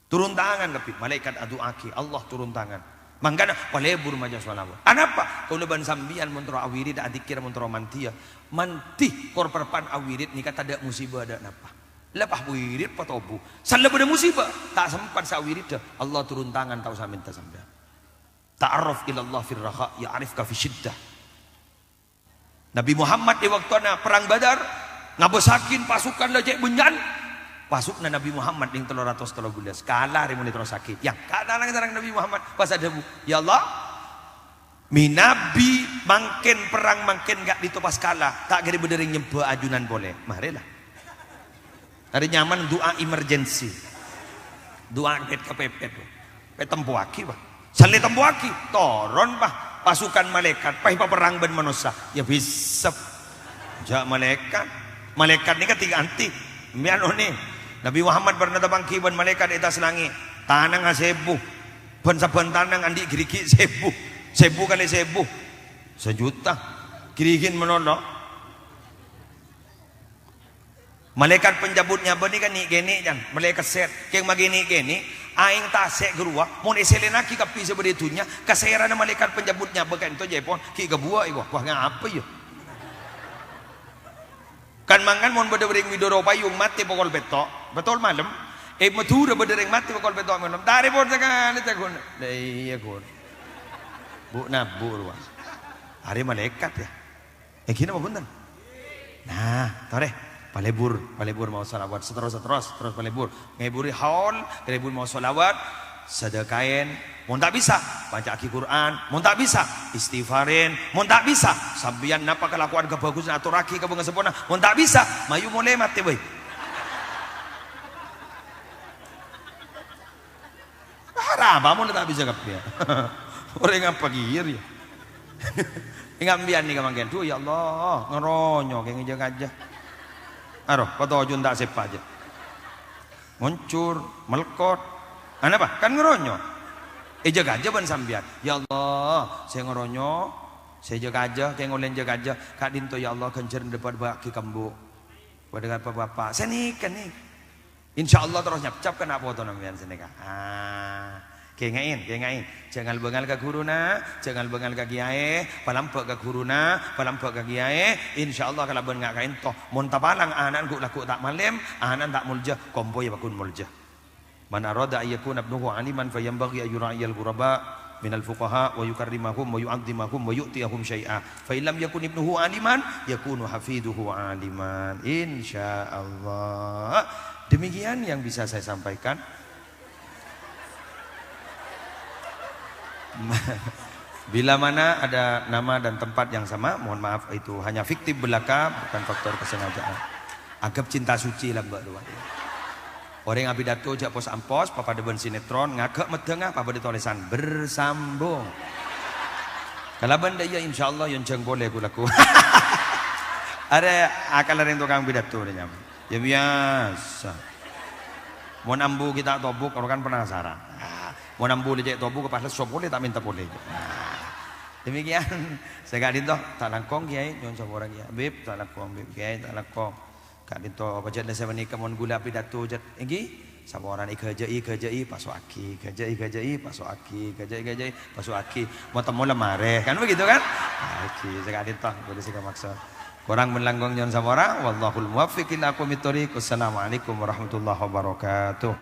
Turun tangan kabbhi, malaèkat adu'aaghi, Allah turun tangan. Mangkana, palebur maca sholawat. Anapa? Kaulâ bân sampèyan mon terro awirid, adzikir mon terro mandhiyâ. Mandhi kor parpan awirid nèka tadâ' musibâ, tadâ' napa. La pas wirid patobu. Sella bâdâ musibâ, ta' sempat sè awiriddhâ. Allah turun tangan, ta' osa mènta sampèyan. "Ta'arraf ilallah fir rakha, ya'rifka fi syiddah." Nabi Muhammad è bâktona Perrang Badar, ngabâssaghi pasukan la cè' bânnya'an. Pasukanna Nabi Muhammad nèng tello ratos tello bellâs. Kala rè mon èterrossaghi. Ya, kala nang sareng Nabi Muhammad. Pas adhâbu, "Ya Allah, mènabi mangkèn perrang mangkèn ka'dinto pas kala, ta' kèra bâdâ rèng nyembhâ ajunan polè. Marè la." Arè nyaman du'a emergency. Du'a pet-kapepet. Pet tempoaghi, Pak. Sallè tempoaghi, toron, Pak. Pasukan malaèkat, pas èpaperrang bân manossa. Ya bisa. Jâ' malaèkat. Malaèkat nèka tik-antik. Sampèyan onèng. Nabi Muhammad pernah tapangghi bân malaèkat è attas langngè'. Tanangnga sèbu. Bân sabbhân tanang andi' ghârighi' sèbu. Sèbu kalè sèbu. Sajuta. Ghârighi'na malolo. Malaèkat pencabut nyabâ nèka nè'-kènè', can, malaèkat sèr. Kèng maghi nè'-kènè', aèng tasè' ghâruwa, mon èsèlènaghi kabbhi sè bâdâ è dhunnya, kasèrana malaèkat pencabut nyabâ ka'dinto jâ' èpon, ghi' kabhuwâ', wah, wah, ngapa, yâ? Kan mangkana mon bâdâ orèng Widoro Payung matè pokol pètto', pètto' malem, È Madhurâ bâdâ rèng matè bâkal pètto' malem. Ta' rèpot sakalè, ta' ghun. Lah iyâ, ghun. Bu' nabu' rowa. Arè malaèkat, yâ. Èngghi napa bhunten? Nah, torè. Palebur, palebur maos shalawat. Saterros, saterros, terros palebur. Ngèburè haul, palebur maos shalawat. Sadhâkaèn. Mon ta' bisa, bâca'aghi Qur'an. Mon ta' bisa, istighfarin. Mon ta' bisa, sampèyan napa kalakowan kabhâghusân atorraghi ka bhângaseppona. Mon ta' bisa, mayu molè matè bhâi. Arapa mon ta' bisa kabbhi, yâ? Orèng apa kèya, yâ? Ènga' sampèyan nèka mangkèn, "Dhu, ya Allah, ngaronyo kèng èjâ-kajâ." Aro, patojon ta' sèpa' jâ. Ngoncor, mèlkot. Anapa? Kan ngaronyo. Èjâ-kajâ bân sampèyan. "Ya Allah, sè ngaronyo, sè èjâ-kajâ, kèng ollè èjâ-kajâ. Ka'dinto, ya Allah, ghânjhârân bâdâ bâgi ka embu'. Bâdâ ka bapa'." Sanèka, nèka. Insyaallah terros nyapcap kana' potona sampèyan sanèka. Ah, kèngè'è, kèngè'è. Jhâ' ngal-bângal ka ghuruna, jhâ' ngal-bângal ka kèyaè, palambâ' ka ghuruna, palambâ' ka kèyaè. Insyaallah kalabân nga' ka'dinto. Mon tapalang ana'na ghu'-lagghu' ta' malem, ana'na ta' molja, kompoyya pagghun molja. "Man arada an yakuna ibnuhu aliman fayanbaghi an yura'iyal ghuraba minal fuqaha wa yukarrimahum wa yu'azzimahum wa yu'tiyahum syai'a. Fa in lam yakun ibnuhu aliman, yakunu hafiduhu aliman." Insyaallah. Demikian yang bisa saya sampaikan. Bila mana ada nama dan tempat yang sama, mohon maaf, itu hanya fiktif belaka, bukan faktor kesengajaan. Anggap cinta suci lambâ' rowa. Orèng apidato jhâ' pos-ampos, papadâ bân sinetron, ngaghâ' meddhângnga, pabâdâ tolèsan bersambung. Kalabân dâ' iyâ, insyaallah, èyonjhâng polè ghu-lagghu'. Arè akalla rèng tokang pidato rè nyamana. Yâ biyasa. Mon ambu ghi' ta' tobuk, oro' kan penasaran. Ah, mon ambu lè cè' tobuk, pas lesso polè, ta' mènta polè. Ah, demikian. Sè ka'dinto, ta' langkong, Kèyaè, nyo'on sapora, Kèyaè. Habib, ta' langkong, Habib. Kèyaè, ta' langkong. Ka'dinto, pajhât la sapanèka mon ghulâ pidato, jhât, èngghi? Saporana èghâjâ'i, ghâjâ'i, paso'aghi. Ghâjâ'i, ghâjâ'i, paso'aghi. Ghâjâ'i, ghâjâ'i, paso'aghi. Mon temmo la marè. Kan begitu, kan? Aghi, sè ka'dinto, ghulâ sè kamaksa. Korang bân langkong nyo'on sapora. Wallahul muwaffiq ila aqwamit thoriq. Wassalamualaikum warahmatullahi wabarakatuh.